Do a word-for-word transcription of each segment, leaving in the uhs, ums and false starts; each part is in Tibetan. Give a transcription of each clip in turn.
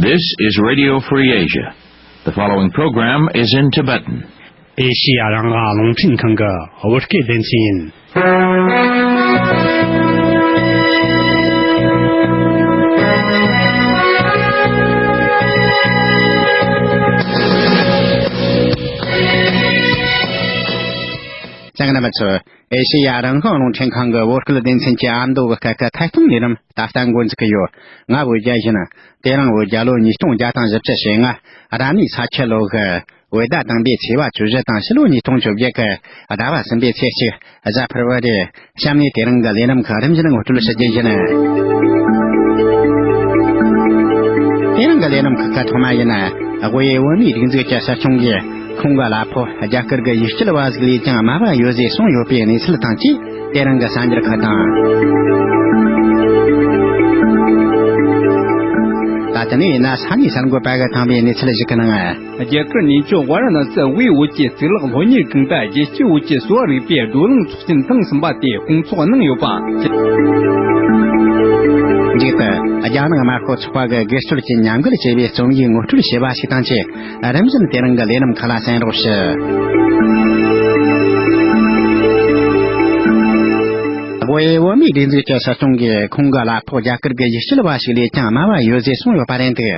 This is Radio Free Asia. The following program is in Tibetan. ཨེ་ཤི་ཡ་རང་དབང་རླུང་འཕྲིན་ཁང་གི་བོད་སྐད་སྡེ་ཚན་ཡིན། ཨེ་ཤེ་ཡ་རང་དབང་རླུང་འཕྲིན་ཁང་གི་བོད་སྐད་སྡེ་ཚན་གྱི་ཨ་མདོ་བོད་སྐད་ཀྱི་ཐད་གཏོང་ལས་རིམ་ད་ལྟ་འགོ་འཛུགས་ཀྱི་ཡོད། ང་བོད་རྒྱལ་ཡིན། དེ་རིང་བོད་རྒྱལ་ལོ་ཉིས་སྟོང་བརྒྱ་དང་བཞི་བཅུ་ཞེ་ལྔ། རབ་གནས་ས་ཁྱི་ལོ་གི་བོད་ཟླ་དང་པོའི་ཚེས་པ་བཅུ་བཞི་དང་ཕྱི་ལོ་ཉིས་སྟོང་བཅོ་བརྒྱད་ཀྱི་ཟླ་བ་གསུམ་པའི་ཚེས་གཅིག་གཟའ་ཕུར་བུ་རེད། གཤམ་ནས་དེ་རིང་གི་ལས་རིམ་ཁག་རིམ་བཞིན་ངོ་སྤྲོད་ཞུ་རྒྱུ་ཡིན། དེ་རིང་གི་ལས་རིམ་ཁག་ཁག་ཐོག་མ་ཡིན། དབུས་བོད་མིའི་སྒྲིག་འཛུགས་ཀྱི་སྲིད་སྐྱོང་གིས་ཁོང་གི་གླ་ཕོགས་རྒྱ་གར་གྱི་ཡུལ་སྐྱེལ་བ་ཞིག་ལས་ཀྱང་དམའ་བ་ཡོད་ཟེར་གསུངས་ཡོད་པའི་གནས་ཚུལ་དང་བཅས། དེ་རིང་གི་གསར་འགྱུར་ཁག་དང་། ད་ལྟ་ནས་ཡིན་ན་ས་གནས་གསར་འགོད་པ་གི་དང་པའི་གནས་ཚུལ་ཞིག་གི་ནང་། རྒྱ་གར་གནས་མཆོག་ཝཱ་ར་ཎ་སི་དབུས་བོད་ཀྱི་གཙུག་ལག་སློབ་གཉེར་ཁང་དུ་རྒྱལ་སྤྱིའི་བོད་ཀྱི་གསོ་བ་རིག་པའི་བགྲོ་གླེང་ཚོགས་ཆེན་ཐེངས་གསུམ་པ་དེ་སྐོང་ཚོགས་གནང་ཡོད་པ། མཇུག་ཏུ་རྒྱ་ནག་དམར་ཤོག་ཚོགས་པ་གི་སྒེར་གཅོད་ཀྱི་ཉམས་རྒུད་ཅེས་པའི་རྩོམ་ཡིག་ངོ་སྤྲོད་བྱས་པ་ཞིག་དང་བཅས། རིམ་བཞིན་དེ་རིང་གི་ལས་རིམ་ཁག་ལ་གསན་རོགས་ཞུ། དབུས་བོད་མིའི་སྒྲིག་འཛུགས་ཀྱི་སྲིད་སྐྱོང་གིས་ཁོང་གི་གླ་ཕོགས་རྒྱ་གར་གྱི་ཡུལ་སྐྱེལ་བ་ཞིག་ལས་ཀྱང་དམའ་བ་ཡོད་ཟེར་གསུངས་ཡོད་པ་རེད་འདུག་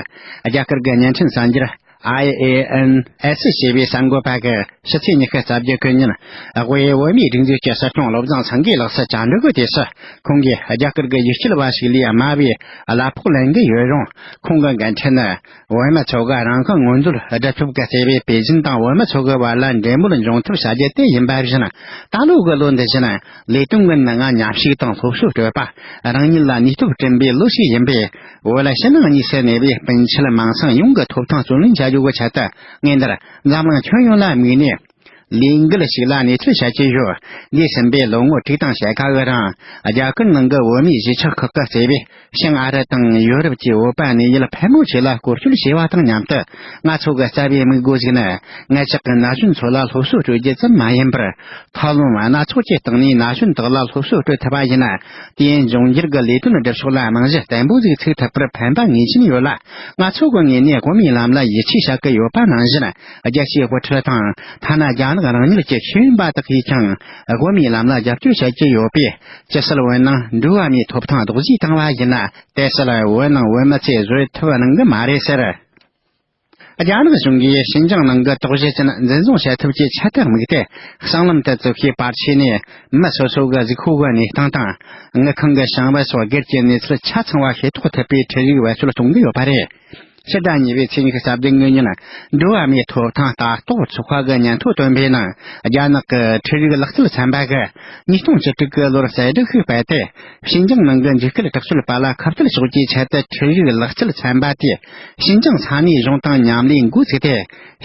རྒྱ་གར་གྱི་བརྙན་འཕྲིན་གསར་འགྱུར་ཨའི་ཨེ་ཨེན་ཨེས་ཞེས་པའི་གསར་འགོད་པ་གིས་ཕྱི་ཚེས་ཉི་ཤུ་རྩ་བརྒྱད་གི་ཉིན། དབུས་བོད་མིའི་སྒྲིག་འཛུགས་ཀྱི་སྲིད་སྐྱོང་བློ་བཟང་སེང་གེ་ལགས་སུ་བཅར་འདྲི་གི་དུས་སུ། ཁོང་གིས་རྒྱ་གར་གྱི་ཡུལ་སྐྱེལ་བ་ཞིག་ལས་དམའ་བའི་གླ་ཕོགས་ལེན་གྱི་ཡོད་རུང་། ཁོང་གི་འགན་འཁྲི་ནི། བོད་མི་ཚོ་གི་རང་དབང་མངོན་འདོད་སྒྲུབ་ཐབས་ཀྱི་བརྩེ་བའི་པེ་ཅིན་དང་བོད་མི་ཚོ་གི་བར་ལ་འབྲེལ་མོལ་འབྱུང་ཐབས་བྱ་རྒྱུ་དེ་ཡིན་པ་བཞིན། ད་ལོ་གི་ལོ་འདི་བཞིན་ལས་དོན་གྱི་མི་ལྔ་མཉམ་ཞུགས་དང་སློབ་གསོ་སྤྲོད་པ། རང་ཉིད་ལ་ནུས་སྟོབས་བསྐྲུན་པའི་ལོ་ཞིག་ཡིན་པས། བོད་ཕྱི་ནང་གཉིས་སུ་གནས་པའི་སྤུན་མཆེད་མིང་སྲིང་ཡོངས་ཀྱི་ཐོབ་ཐང་བརྩོན་ལེན་བྱ་རྒྱུ་གི་ཆེད་དུ། ངས་འདིར་འཛམ་གླིང་ཁྱོན་ཡོངས་ལ་དམིགས་ནས། ལས་འགུལ་ཞིག་ལ་གནས་ཚུལ་བཤད་ཀྱི་ཡོད། འདས་ཟིན་པའི་ལོ་ངོ་དྲུག་དང་ཕྱེད་ཀ་གི་རིང་། རྒྱ་གར་ནང་གི་བོད་མིའི་གཞིས་ཆགས་ཁག་གི་བརྩེ་བས། བྱང་ཨ་རི་དང་ཡོ་རོབ་ཀྱི་བོད་པ་གནས་ཡུལ་ཕལ་མོ་ཆེ་ལ་སྐོར་སྐྱོད་བྱས་པ་དང་མཉམ་དུ། ང་ཚོ་གི་རྩ་བའི་དམིགས་སྒོ་ཞིག་ནི། ངེད་ཅག་གི་ན་གཞོན་ཚོ་ལ་སློབ་གསོ་སྤྲོད་རྒྱུ་ཙམ་མ་ཡིན་པར། ཐབས་ལམ་སྣ་ཚོགས་ཀྱི་སྟེང་ནས་ན་གཞོན་དག་ལ་སློབ་གསོ་སྤྲོད་ཐུབ་པ་ཡིན་ན། དུས་ཡུན་འབྱུང་འགྱུར་གྱི་ལས་དོན་སྒྲུབ་ཕྱོགས་ལ་རྨང་གཞི་བརྟན་པོ་ཞིག་ཚུགས་ཐུབ་པར་ཕན་པ་ངེས་ཅན་ཡོད་ལ། ང་ཚོ་གི་ངོས་ནས་དབུ་མའི་ལམ་ལ་ཡིད་ཆེས་བྱ་གི་ཡོད་པ་ནང་བཞིན། རྒྱལ་སྤྱིའི་དབུ་ཁྲིད་དང་། ཐ་ན་རྒྱ་ནག་རང་ཉིད་ཀྱི་ཤེས་ཡོན་པ་དག་གིས་ཀྱང་། དབུ་མའི་ལམ་ལ་རྒྱབ་སྐྱོར་བྱེད་ཀྱི་ཡོད་པས། ཇི་སྲིད་བོད་ནང་འགྲོ་བ་མིའི་ཐོབ་ཐང་རྡོག་རྫིས་བཏང་བ་ཡིན་ན། དེ་སྲིད་བོད་ནང་བོད་མི་ཚོས་བཟོད་ཐུབ་གནང་གི་མ་རེད་ཟེར། རྒྱ་ནག་གཞུང་གིས་ཞིན་ཅང་ནང་གི་དོགས་གཞི་ཅན་འཛིན་བཟུང་བྱེད་ཐབས་ཀྱི་ཆེད་དུ་དམིགས་ཏེ། གསང་ལམ་དུ་བཙུགས་པའི་པར་ཆས་ནས་མི་སོ་སོ་གི་གཟུགས་ཁོག་གི་གནས་སྟངས་དང་། དངུལ་ཁང་གི་བྱང་བུ་སོགས་སྒེར་གྱི་གནས་ཚུལ་ཆ་ཚང་བ་ཤེས་རྟོགས་ཐུབ་པའི་འཕྲུལ་རིག་བེད་སྤྱོད་གཏོང་གི་ཡོད་པ་རེད། ཕྱི་ཟླ་གཉིས་པའི་ཚེས་ཉི་ཤུ་རྩ་བདུན་ཉིན། འགྲོ་བ་མིའི་ཐོབ་ཐང་ལྟ་རྟོག་ཚོགས་པ་གི་སྙན་ཐོ་བཏོན་པའི་ནང་། རྒྱ་ནག་གི་འཕྲུལ་རིག་ལག་རྩལ་ཚན་པ་གིས་ཉིས་སྟོང་བཅུ་དྲུག་གི་ལོར་གསལ་བསྒྲགས་ཤིག་སྤེལ་ཏེ། ཞིན་ཅང་ནང་གི་འཇིགས་སྐུལ་དྲག་སྤྱོད་པ་ལ་ཁ་གཏད་གཅོག་རྒྱུའི་ཆེད་དུ་འཕྲུལ་རིག་ལག་རྩལ་ཚན་པ་དེས་ཞིན་ཅང་ས་གནས་གཞུང་དང་མཉམ་ལས་འགོ་ཚུགས་ཏེ།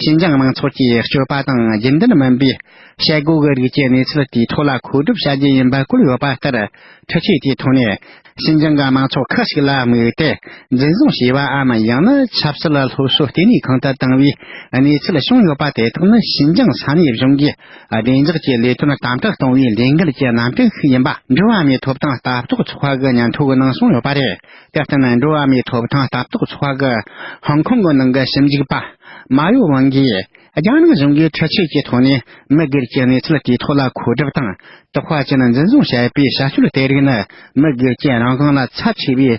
ཞིན་ཅང་མང་ཚོགས་ཀྱི་སྤྱོད་པ་དང་རྒྱུན་ལྡན་མིན་པའི་བྱེད་སྒོ་གི་རིགས་ཀྱི་གནས་ཚུལ་དེའི་ཐོག་ལ་མཁོ་སྒྲུབ་བྱ་རྒྱུ་ཡིན་པ་བཀོད་ཡོད་པ་ལྟར། འཕྲུལ་ཆས་དེའི་ཐོག་ནས། ཞིན་ཅང་གི་མང་ཚོགས་ཁག་ཅིག་ལ་དམིགས་ཏེ། འཛིན་བཟུང་བྱས་པའམ། ཡང་ན་ཆབ་སྲིད་ལ་སློབ་གསོ་ལྟེ་གནས་ཁང་དུ་བཏང་བའི་གནས་ཚུལ་བྱུང་ཡོད་པ་དེ་དག་ནི། ཞིན་ཅང་ས་གནས་གཞུང་གིས་བདེ་འཇགས་ཀྱི་ལས་དོན་དམ་དྲག་གཏོང་བའི་ལས་འགུལ་གྱི་རྣམ་གྲངས་ཤིག་ཡིན་པ། འགྲོ་བ་མིའི་ཐོབ་ཐང་ལྟ་རྟོག་ཚོགས་པ་གི་སྙན་ཐོ་གི་ནང་གསུངས་ཡོད་པ་རེད། དེར་བརྟེན། འགྲོ་བ་མིའི་ཐོབ་ཐང་ལྟ་རྟོག་ཚོགས་པ་གི་ཧོང་ཀོང་གི་ནང་གི་ཞིབ་འཇུག་པ། མ་ཡོ་ཝང་གིས། རྒྱ་ནག་གཞུང་གིས་འཕྲུལ་ཆས་ཀྱི་ཐོག་ནས་མི་སྒེར་གྱི་གནས་ཚུལ་དེའི་ཐོག་ལ་མཁོ་སྒྲུབ་དང་། དོགས་པ་ཅན་འཛིན་བཟུང་བྱས་པའི་བྱ་སྤྱོད་དེ་རིགས་ནི། མི་སྒེར་གྱི་རང་དབང་ལ་ཚབས་ཆེ་བའི་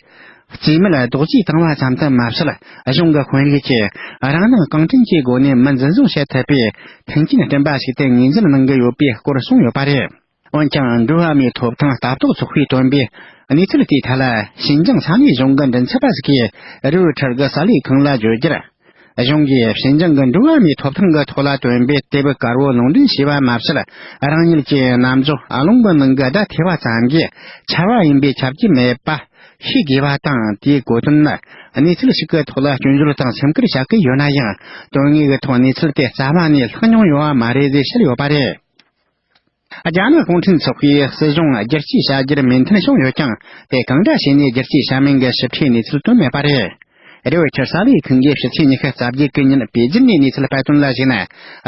རྩིས་མེད་རྡོག་རྫིས་བཏང་བ་ཙམ་དུ་མ་ཟད། གཞུང་གི་དཔོན་རིགས་ཀྱིས་རང་སྣང་གང་དྲན་གྱི་སྒོ་ནས་མི་འཛིན་བཟུང་བྱེད་ཐུབ་པའི་མཐུན་རྐྱེན་བསྐྲུན་པ་ཞིག་ཏུ་ངོས་འཛིན་གནང་གི་ཡོད་པའི་སྐོར་གསུངས་ཡོད་པ་རེད། འོན་ཀྱང་། འགྲོ་བ་མིའི་ཐོབ་ཐང་ལྟ་རྟོག་ཚོགས་པས་བཏོན་པའི་གནས་ཚུལ་དེའི་ཐད་ལ། ཞིན་ཅང་ས་གནས་གཞུང་གི་མགྲིན་ཚབ་པ་ཞིག་གིས་རོའི་ཊར་གྱི་གསར་ལས་ཁང་ལ་བརྗོད་རྒྱུར། གཞུང་གིས་ཞིན་ཅང་གི་འགྲོ་བ་མིའི་ཐོབ་ཐང་གི་ཐོག་ལ་བཏོན་པའི་དེབ་དཀར་བོ་ལུང་འདྲེན་བྱས་པ་མ་ཟད། རང་ཉིད་ཀྱི་རྣམ་འཇོག་ཨ་ལོང་གི་ནང་གི་བརྡ་ཐེ་བ་ཙམ་གྱིས་འཆལ་བ་ཡིན་པས་ཁྱབ་ཀྱི་མེད་པ་ཤེས་དགོས་པ་དང་། དེའི་གོ་དོན་ནི་གནས་ཚུལ་ཞིག་གི་ཐོག་ལ་སྐྱོན་བརྗོད་དང་སེམས་ཁུར་བྱ་གི་ཡོད་ན་ཡང་། དོན་དངོས་ཀྱི་ཐོག་གནས་ཚུལ་དེ་རྩ་བ་ནས་ལྷག་མྱོང་ཡོད་པ་མ་རེད་ཅེས་བཤད་ཡོད་པ་རེད། རྒྱ་ནག་གུང་ཁྲན་ཚོགས་པའི་སྲིད་གཞུང་བསྒྱུར་བཅོས་བྱ་རྒྱུར་མོས་མཐུན་བྱུང་ཡོད་ཀྱང་། དེ་གང་འདྲ་བྱས་ནས་བསྒྱུར་བཅོས་བྱ་མིན་གྱི་ཞིབ་ཕྲའི་གནས་ཚུལ་བཏོན་མེད་པ་རེད། རེའུ་ཆར་གསར་ལས་ཁང་གིས་ཕྱི་ཚེས་ཉི་ཤུ་རྩ་བརྒྱད་གི་ཉིན་པེ་ཅིན་ནས་གནས་ཚུལ་སྤེལ་དོན་ལ་གཞིགས་ན།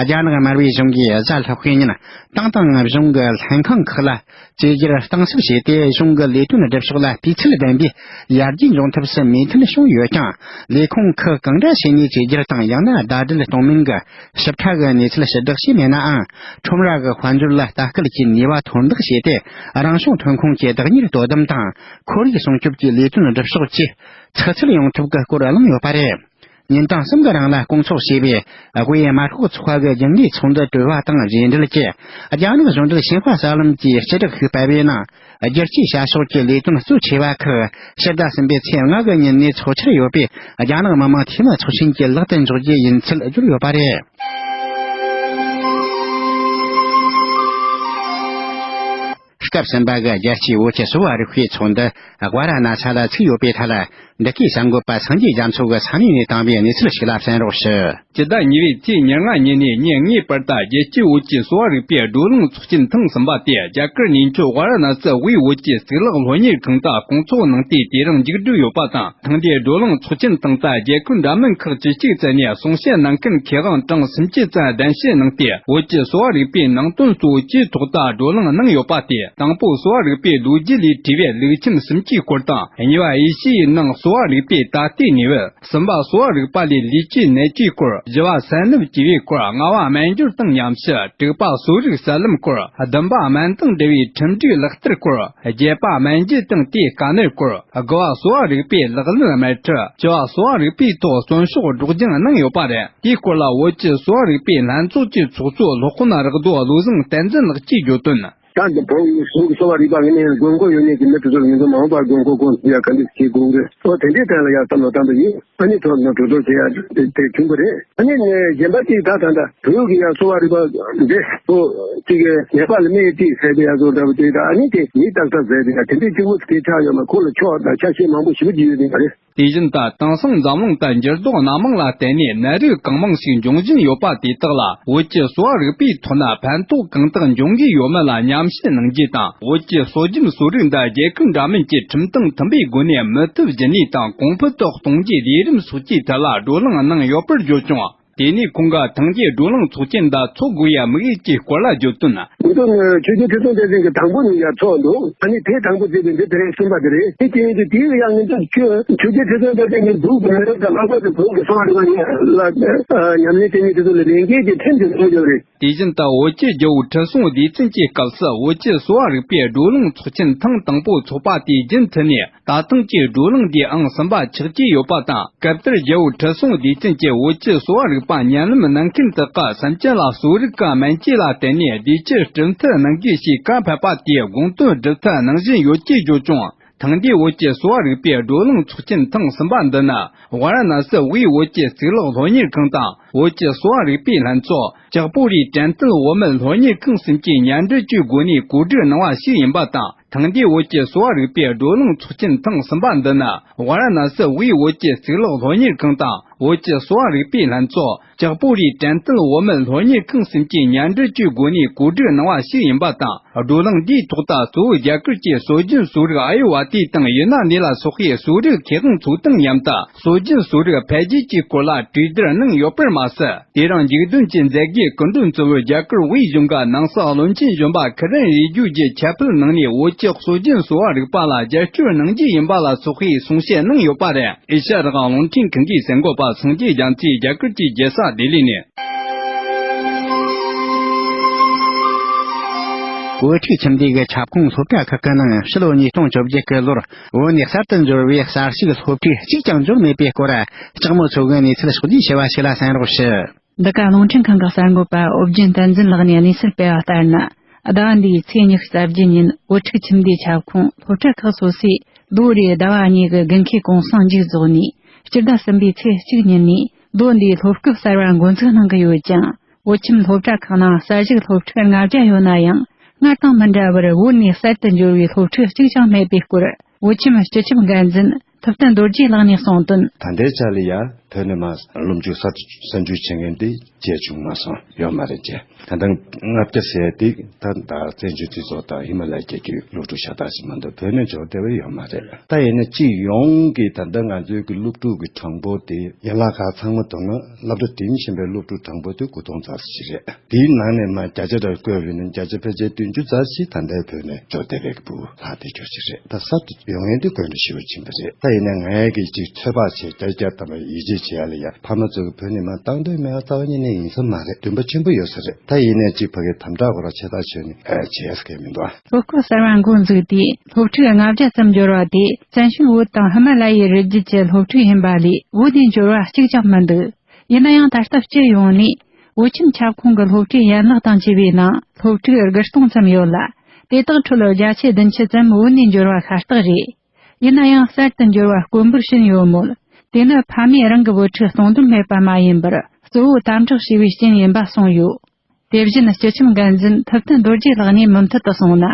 རྒྱ་ནག་དམར་པོའི་གཞུང་གིས་གཟའ་ལྷག་པའི་ཉིན་ཏང་དང་གཞུང་གི་ལྷན་ཁང་ཁག་ལ་ བཅོས་བསྒྱུར་གཏིང་ཟབ་བྱས་ཏེ། གཞུང་གི་ལས་དོན་སྒྲུབ་ཕྱོགས་ལ་སྤུས་ཚད་ལྡན་པའི་ཡར་རྒྱས་འབྱུང་ཐབས་སུ་མོས་མཐུན་བྱུང་ཡོད་ཀྱང་། ལས་ཁུངས་ཁག་གང་འདྲ་བྱས་ནས་བཅོས་བསྒྱུར་དང་ཡང་ན་ཟླ་སྒྲིལ་གཏོང་མིན་གྱི་ཞིབ་ཕྲ་གི་གནས་ཚུལ་ཞིབ་བསྒྲགས་བྱས་མེད་ནའང་། ཁྲོམ་ར་གི་དཔལ་འབྱོར་ལ་ལྟ་སྐུལ་གྱི་ནུས་པ་མཐོར་འདེགས་བྱས་ཏེ། རང་བྱུང་ཐོན་ཁུངས་ཀྱི་བདག་གཉེར་དོ་དམ་དང་ཁོར་ཡུག་སྲུང་སྐྱོབ་ཀྱི་ལས་དོན་སྒྲུབ་ཕྱོགས་བཅས་ཚགས་ཚུད་ཡོང་ཐབས་ཀྱི་སྐོར་གླེང་ཡོད་པ་རེད། ཉིན་གྲངས་གསུམ་གྱི་རིང་ལ་སྐོང་ཚོགས་བྱས་པའི་དབུས་དམར་ཤོག་ཚོགས་པ་གི་རྒྱུན་ལས་ཚོགས་འདུ་གྲོལ་བ་དང་རྗེས་འབྲེལ་གྱི་རྒྱ་ནག་གཞུང་འབྲེལ་ཞིན་ཧྭ་གསར་ལམ་གྱིས་སྤྱི་བསྒྲགས་ཤིག་སྤེལ་བའི་ནང་། བསྒྱུར་བཅོས་བྱ་ཕྱོགས་ཀྱི་ལས་དོན་གཙོ་ཆེ་བ་ཁག་ཕྱི་ཟླ་གསུམ་པའི་ཚེས་ལྔ་གི་ཉིན་ནས་འཚོགས་འཆར་ཡོད་པས། རྒྱ་ནག་མི་དམངས་འཐུས་མི་ཚོགས་ཆེན་གྱི་ལག་ཏུ་འཇོག་རྒྱུ་ཡིན་ཚུལ་བརྗོད་ཡོད་པ་རེད། སྐབས་གསུམ་པ་གི་རྒྱལ་སྤྱིའི་བོད་ཀྱི་གསོ་བ་རིག་པའི་ཚོགས་འདུ་ཝཱ་ར་ཎ་ས་ལ་ཚུགས་ཡོད་པའི་ཐད། འདི་གའི་གསར་འགོད་པ་སངས་རྒྱས་རྒྱ་མཚོ་གིས་ས་གནས་ནས་བཏང་བའི་གནས་ཚུལ་ཞིག་ལ་གསན་རོགས་ཞུ། སྤྱི་ཟླ་གཉིས་པའི་ཚེས་ཉེར་ལྔ་ཉིན་ནས་ཉིན་ལྔའི་བར་དུ་རྒྱལ་སྤྱིའི་བོད་ཀྱི་གསོ་བ་རིག་པའི་བགྲོ་གླེང་ཚོགས་ཆེན་ཐེངས་གསུམ་པ་དེ་རྒྱ་གར་གནས་མཆོག་ཝཱ་ར་ཎ་སི་དབུས་བོད་ཀྱི་གཙུག་ལག་སློབ་གཉེར་ཁང་དུ་སྐོང་ཚོགས་གནང་སྟེ། དེ་རིང་མཇུག་བསྒྲིལ་ཡོད་པ་དང་། ཐེངས་འདིའི་བགྲོ་གླེང་ཚོགས་ཆེན་སྟེང་དུ་རྒྱལ་ཁབ་འདྲ་མིན་ཁག་བཅུ་གཅིག་ཙམ་ནས་གསུང་བཤད་གནང་མཁན་མཁས་དབང་གྲངས་སུམ་ཅུ་ཙམ་གདན་ཞུ་གནང་སྟེ། བོད་ཀྱི་གསོ་བ་རིག་པའི་ནང་དོན་གཙོ་བོ་བཅུའི་ཐོག་ཏུ་བགྲོ་གླེང་གནང་ཡོད་པ་སྟེ། དང་པོ་གསོ་བ་རིག་པའི་ལོ་རྒྱུས་ལས་བྲིས་པའི་ལུགས་ཁྱིམ་སུམ་ཅུའི་སྐོར་དང་། གཉིས་པ་ཨེ་ཤི་ཡའི་ནང་གསོ་བ་རིག་པའི་ད་ལྟའི་གནས་བབ། གསུམ་པ་གསོ་བ་རིག་པ་ལས་ལུས་ཀྱི་ནད་ཀྱི་སྐོར། བཞི་བ་བསོད་ནམས་བཅོས་པའི་སྐོར། ལྔ་བ་སྨན་སྦྱོར་དང་ཉམས་ཞིབ། དྲུག་པ་གསོ་རིག་གསར་ལམ་སྐོར། བདུན་པ་སྨན་དང་འབྲེལ་བའི་ཁྲིམས་སྒྲིག་ལག་བསྟར་སྐོར། བརྒྱད་པ་སྨན་རྒྱུ་དང་དེའི་དཀའ་གནད་སྐོར། དགུ་བ་གསོ་བ་རིག་པའི་ལག་ལེན་སྨན་ཁྲིད། བཅུ་བ་གསོ་བ་རིག་པའི་ཐོག་བརྩོན་ཤོག་སྒྲོག་སྦྱང་གནང་ཡོད་པ་རེད། དེའི་སྐོར་ལ་བོད་ཀྱི་གསོ་བ་རིག་པའི་ལྷན་ཚོགས་ཀྱི་ཚོགས་གཙོ་སློབ་དཔོན་རག་རྡོ་བློ་བཟང་བསྟན་འཛིན་ལགས་ཀྱིས་བརྗོད་དོན། ད་འདི་བོད་ཀྱི་གསོ་བ་རིག་པ་ངོས་ནས་དགོས་མཁོ་ཡོད་མཁན་གྱི་མི་དེ་ཚོར་ངེས་འཛིན་མ་འོངས་པར་དགོས་མཁོ་སྐོང་ཐུབ་ཡ་ག་འདྲ་བྱེད་དགོས་རེད། ཨོ་དེ་འདྲའི་ཐད་ལ་ཡ་བསམ་བློ་བཏང་པ་ཡིན། ཨ་ནི་ཐོག་ནས་གྲོས་བསྡུར་བྱེད་ཡ་དེ་དེ་བྱུང་བ་རེད། ཨ་ནི་ནས་གཞན་པ་གཅིག་ད་ད་ལྟ་བོད་ཀྱི་ཡ་གསོ་བ་རིག་པ་འདི་ཚོ་གཅིག་གི་ནད་པ་ལ་སྨན་ཁྲིད་ཟེར་དེ་ཡ་ཚོ་འདྲ་བོ་དེ་ད་ཨ་ནི་དེ་མི་རྟག་ས་ཟེར་དེ་ཡ་དེ་འདྲའི་གཅིག་པོ་དེ་ཆགས་ཡོད་མ། ཁོ་ལ་ཕྱོགས་དང་ཆ་ཤས་མང་པོ་ཞེ་པོ་ཅིག་ཡོད་ནི་མ་རེད། དེ་བཞིན་དུ་དེང་སང་འཛམ་གླིང་དུ་འགྱུར་ལྡོག་སྣ་མང་ལ་བརྟེན་ནས་ནད་རིགས་གང་མང་ཞིག་འབྱུང་བཞིན་ཡོད་པ་དེ་དག་ལ་བོད་ཀྱི་གསོ་བ་རིག་པའི་ཐོག་ན་ཕན་ཐོགས་གང་དག་འབྱུང་གི་ཡོད་མེད་ལ་མཉམ་བཤད་གནང་རྒྱུ་དང་། བོད་ཀྱི་སྲོལ་རྒྱུན་གསོ་རིག་འདི་རྒྱལ་ཁབ་འདྲ་མིན་གྱི་ཁྲིམས་དང་མཐུན་པའི་སྒོ་ནས་མུ་མཐུད་རྒྱུན་གནས་དང་གོང་འཕེལ་དུ་གཏོང་རྒྱུའི་ལས་རིམ་སོགས་ཀྱི་ཐད་ལ་བགྲོ་གླེང་གནང་ཡོད་པར་བརྗོད་བྱུང་། དེ་ནས་ཁོང་གིས་ཐེངས་འདིའི་བགྲོ་གླེང་ཚོགས་ཆེན་འདི་འཚོགས་དགོས་ཡ་དམིགས་ཡུལ་གྱི་སྐོར་ལ་བརྗོད་དོན། ང་ཚོ་ནི་ཆོས་རྒྱལ་ཁྲི་སྲོང་ལྡེ་བཙན་གྱིས་དང་པོ་ནས་ཡར་ཚོགས་འདུག་ཨ་ནི་དེ་དང་པོ་བརྩིས་པའི་འདི་དེ་རིང་གསུམ་པ་དེ་རེད། དེ་རྐྱེན་གྱིས་དེའི་ཡང་ང་ཚོ་ཆོས་ཆོས་རྒྱལ་ཁྲི་སྲོང་ལྡེ་བཙན་གྱིས་འབྲུག་གི་མི་རབས་དང་ལྷག་པར་དུ་བོད་ཀྱི་གསོ་བ་རིག་པ་ལ་ཉམས་ལེན་བྱེད་མཁན་དེ་ཚོ་ལ་ལས་འགན་གྱི་ཁྲིམས་ཀྱི་བཟོ་རྒྱུ་རེད། དེ་བཞིན་དུ་བོད་ཀྱི་རྒྱལ་པོ་ཁྲི་སྲོང་ལྡེ་བཙན་གྱི་སྐབས་སུ་བོད་ཀྱི་གསོ་བ་རིག་པའི་བགྲོ་གླེང་ཚོགས་ཆེན་ཐེངས་དང་པོ་འཚོགས་པ་དེའི་རྒྱུན་མཐུད་ནས། ད་ཐེངས་ཀྱི་བགྲོ་གླེང་འདིའི་ཨང་གསུམ་པ་ཆགས་ཀྱི་ཡོད་པ་དང་། སྐབས་དེར་རྒྱལ་པོ་ཁྲི་སྲོང་ལྡེ་བཙན་གྱིས་བོད་ཀྱི་གསོ་བ་རིག་པ་ཉམས་ལེན་གནང་མཁན་དག་གི་སེམས་ཅན་ལ་གསོ་རིག་གི་སྨན་བཅོས་ལ་བརྟེན་ནས་བདེ་སྐྱིད་སྒྲུབ་ཐབས་གནང་དགོས་ཞེས་བཀའ་ཕེབས་པ་དེའི་དགོངས་དོན་སྒྲུབ་ཐབས་གནང་བཞིན་ཡོད་ཅེས་བརྗོད་བྱུང་། ཐེངས་འདིའི་བོད་ཀྱི་གསོ་བ་རིག་པའི་བགྲོ་གླེང་ཚོགས་ཆེན་ཐེངས་གསུམ་པ་འདི་ནི་ཝཱ་ར་ཎ་སི་དབུས་བོད་ཀྱི་གཙུག་ལག་སློབ་གཉེར་ཁང་དང་། བོད་ཀྱི་གསོ་བ་རིག་པའི་ལྷན་ཚོགས། ལྕགས་པོ་རིའི་དྲན་རྟེན་བོད་མི་སློབ་གཉེར་ཁང་གསུམ་གྱིས་མཉམ་འབྲེལ་གྱི་སྒོ་ནས་གོ་སྒྲིག་གནང་བ་ཞིག་ཡིན་པ་དང་། ཐེངས་འདིའི་བོད་ཀྱི་གསོ་བ་རིག་པའི་བགྲོ་གླེང་ཚོགས་ཆེན་ཐེངས་གསུམ་པ་འདི་ནི་ཝཱ་ར་ཎ་སི་དབུས་བོད་ཀྱི་གཙུག་ལག་སློབ་གཉེར་ཁང་དང་། བོད་ཀྱི་གསོ་བ་རིག་པའི་ལྷན་ཚོགས། ལྕགས་པོ་རིའི་དྲན་རྟེན་བོད་མི་སློབ་གཉེར་ཁང་གསུམ་གྱིས་མཉམ་འབྲེལ་གྱི་སྒོ་ནས་གོ་སྒྲིག་གནང་བ་ཞིག་ཡིན་པ་དང་། བགྲོ་གླེང་འདིའི་ཐོག་ཏུ་གཙོ་བོ་རྒྱ་གར་གྱི་སྲོལ་རྒྱུན་གསོ་རིག་ཨ་ཡུར་ཝ་དེ་དང་ཡུ་ན་ནི་ལ་སོགས་པའི་གསོ་རིག་མཁས་དབང་ཚོ་དང་མཉམ་དུ་སྲོལ་རྒྱུན་གསོ་རིག་འཕེལ་རྒྱས་ཀྱི་སྐོར་ལ་གྲོས་བསྡུར་གནང་ཡོད་པར་མ་ཟད། དེ་རིང་མཇུག་བསྡོམས་ཀྱི་མཛད་སྒོའི་སྐུ་མགྲོན་གཙོ་བོར་རྒྱ་གར་དབུས་གཞུང་གི་ནང་སྲིད་བློན་ཆེན་གཞོན་པ་ཁི་རན་རི་ཇུ་གྱིས་ཁྱབ་སྤེལ་གནང་ནས། བོད་ཀྱི་སྲོལ་རྒྱུན་གསོ་བ་རིག་པ་ལ་རྒྱབ་སྐྱོར་གནང་རྒྱུ་ཡིན་པ་ལ་སོགས་པའི་གསུང་བཤད་གནང་ཡོད་པ་རེད། ཨེ་ཤ་ཡ་རང་དབང་རླུང་འཕྲིན་ཁང་གི་གསར་འགོད་པ་སངས་རྒྱས་རྒྱ་མཚོས་རྒྱ་གར་གྱི་རྒྱལ་ས་ལྡི་ལི་ནས། བོད་ཕྲུག་ཁྱིམ་སྡེ་གི་ཁྱབ་ཁོངས་སློབ་གྲྭ་ཁག་གི་ནང་ཕྱི་ལོ་ཉིས་སྟོང་བཅོ་བརྒྱད་ཀྱི་ལོར་བོད་ནས་གསར་དུ་འབྱོར་བའི་གསར་ཞུགས་སློབ་ཕྲུག་གཅིག་ཀྱང་འབྱོར་མེད་པའི་སྐོར། ལྕགས་མོ་མཚོ་གིས་གནས་ཚུལ་ཕྱོགས་བསྡུས་བྱས་པ་ཞིག་ལ་གསན་རོགས་ཞུ། འདི་ག་རླུང་འཕྲིན་ཁང་གི་གསར་འགོད་པ་ཨོ་རྒྱན་བསྟན་འཛིན་ལགས་ནས་གནས་ཚུལ་སྤེལ་བ་ལྟར་ན། ཟླ་བ་འདིའི་ཚེས་ཉི་ཤུ་རྩ་བརྒྱད་ཉིན་བོད་ཕྲུག་ཁྱིམ་སྡེའི་ཁྱབ་ཁོངས་སློབ་གྲྭ་ཁག་སོ་སོས་ལོ་རེའི་ཟླ་བ་གཉིས་ཀྱི་དགུན་ཁའི་གུང་སེང་མཇུག་རྫོགས་ནས། སྤྱི་ཟླ་གསུམ་པའི་ཚེས་གཅིག་ཉིན་ནས་ལོ་འདིའི་སློབ་སྐབས་གསར་བ་འགོ་འཛུགས་གནང་གི་ཡོད་ཅིང་། བོད་ཁྱིམ་སློབ་གྲྭ་ཁག་ནང་གསར་ཞུགས་སློབ་ཕྲུག་ལྔ་བརྒྱ་ཡོད་ན་ཡང་། སྔར་དང་མི་འདྲ་བར་བོད་ནས་གསར་དུ་འབྱོར་བའི་སློབ་ཕྲུག་གཅིག་ཀྱང་མེད་པའི་སྐོར། བོད་ཁྱིམ་སྤྱི་ཁྱབ་འགན་འཛིན་ཐུབ་བསྟན་རྡོ་རྗེ་ལགས་ནས་གསུངས་དོན། ད་ལྟའི་ཆ་ལ་ཡ། བོད་ནས་མར་སློབ་འཇུག་གསར་དུ་གསར་འཇུག་བྱེད་མཁན་དེ་བྱས་བྱུང་མ་སོང་། ཡོད་མ་རེད་ཅེས། ད་ལྟ་ལྔ་བརྒྱ་ཟེར་ཡ་དེ་ད་ད་བཙན་བྱོལ་སྤྱི་ཚོགས་དང་ཧི་མ་ལ་ཡའི་རྒྱལ་རྒྱུད་སློབ་ཕྲུག་ཤ་སྟག་ཞིག་མ་གཏོགས་བོད་ནས་འབྱོར་བསྡད་པ་ཡོད་མ་རེད། ད་ཡིན་ན་སྤྱི་ཡོངས་ཀྱི་ད་ལྟ་ང་ཚོའི་གི་སློབ་ཕྲུག་གི་གྲངས་འབོར་དེ་ཡན་ལག་ཁག་ཚང་མ་བསྡོམས་ན་སློབ་གྲྭ་འགྲིམ་བཞིན་པའི་སློབ་ཕྲུག་གྲངས་འབོར་དེ་དགུ་སྟོང་ཙམ་ཞིག་རེད། དེའི་ནང་ནས་མར་བརྒྱ་ཆ་ར་བཀོད་པ་ཡིན་ན་བརྒྱ་ཆ་ཕལ་ཆེར་བདུན་ཅུ་ཙམ་ཞིག་ད་ལྟའི་བོད་ནས་འབྱོར་བསྡད་པའི་གི་ཕྲུ་གུ་ལྷག་བསྡད་རྒྱུ་ཞིག་རེད། ད་གསར་དུ་ཡོང་མཁན་དེ་དགོས་འདྲ་ཞེ་པོ་ཕྱིན་པ་རེད། ད་ཡིན་ན་ངས་གི་ཅིག་ཚོད་དཔག་བྱས་བརྒྱ་ཆ་བརྒྱ་ཐམ་པ་ཡིད་ཆེས་བྱེད་ཡ་ལ་ཡ་ཕ་མ་ཚོ་གི་བོད་ནས་མར་བཏང་འདོད་མེད་པ་རྩ་བ་ཉིད་ནས་ཡིན་ས་མ་རེད། འདུན་པ་ཆེན་པོ་ཡོད་ས་རེད། ད་ཡིན་ནའི་ཅིག་ཕ་གིའི་དམ་དྲག་སྐོར་ལ་ཆེ་ཐག་ཆོད་ནས་ཨེ་བྱེད་ཡ་ས་གང་མི་འདུག་ཨ། གློག་སྐུད་གསར་བ་འགོ་འཛུགས་དུས་སློབ་ཕྲུག་ལྔ་བརྒྱ་ཙམ་འབྱོར་བ་དེ་བཙན་བྱོལ་བོད་དང་ཧི་མ་ལ་ཡའི་རི་རྒྱུད་ཀྱི་སློབ་ཕྲུག་ཡིན་པ་ལས་བོད་ནས་འབྱོར་བ་གཅིག་ཀྱང་མི་འདུག་ཡིན་ན་ཡང་ད་ལྟ་སྤྱི་ཡོངས་ནས་བོད་ཁྱིམ་ཁྱབ་ཁོངས་ཀྱི་སློབ་གྲྭའི་ཡན་ལག་དང་བཅས་པའི་ནང་སློབ་ཕྲུག་དགུ་སྟོང་ཙམ་ཡོད་ལ། དེ་དག་ཁྲོད་བརྒྱ་ཆ་བདུན་ཅུ་ཙམ་བོད་ནས་འབྱོར་བ་ཤ་སྟག་རེད། ཡིན་ན་ཡང་གསར་དུ་འབྱོར་བ་དཀོན་པོར་ཕྱིན་ཡོད་མོད། དེ་ནི་ཕ་མས་རང་གི་བུ་ཕྲུག་གཏོང་འདོད་མེད་པ་མ་ཡིན་པར་གཙོ་བོ་དམ་དྲག་བྱས་པའི་རྐྱེན་ཡིན་པ་གསུངས་ཡོད། དེ་བཞིན་སྤྱི་ཁྱབ་འགན་འཛིན་ཐུབ་བསྟན་རྡོ་རྗེ་ལགས་ནས་མུ་མཐུད་དུ་གསུངས་ན།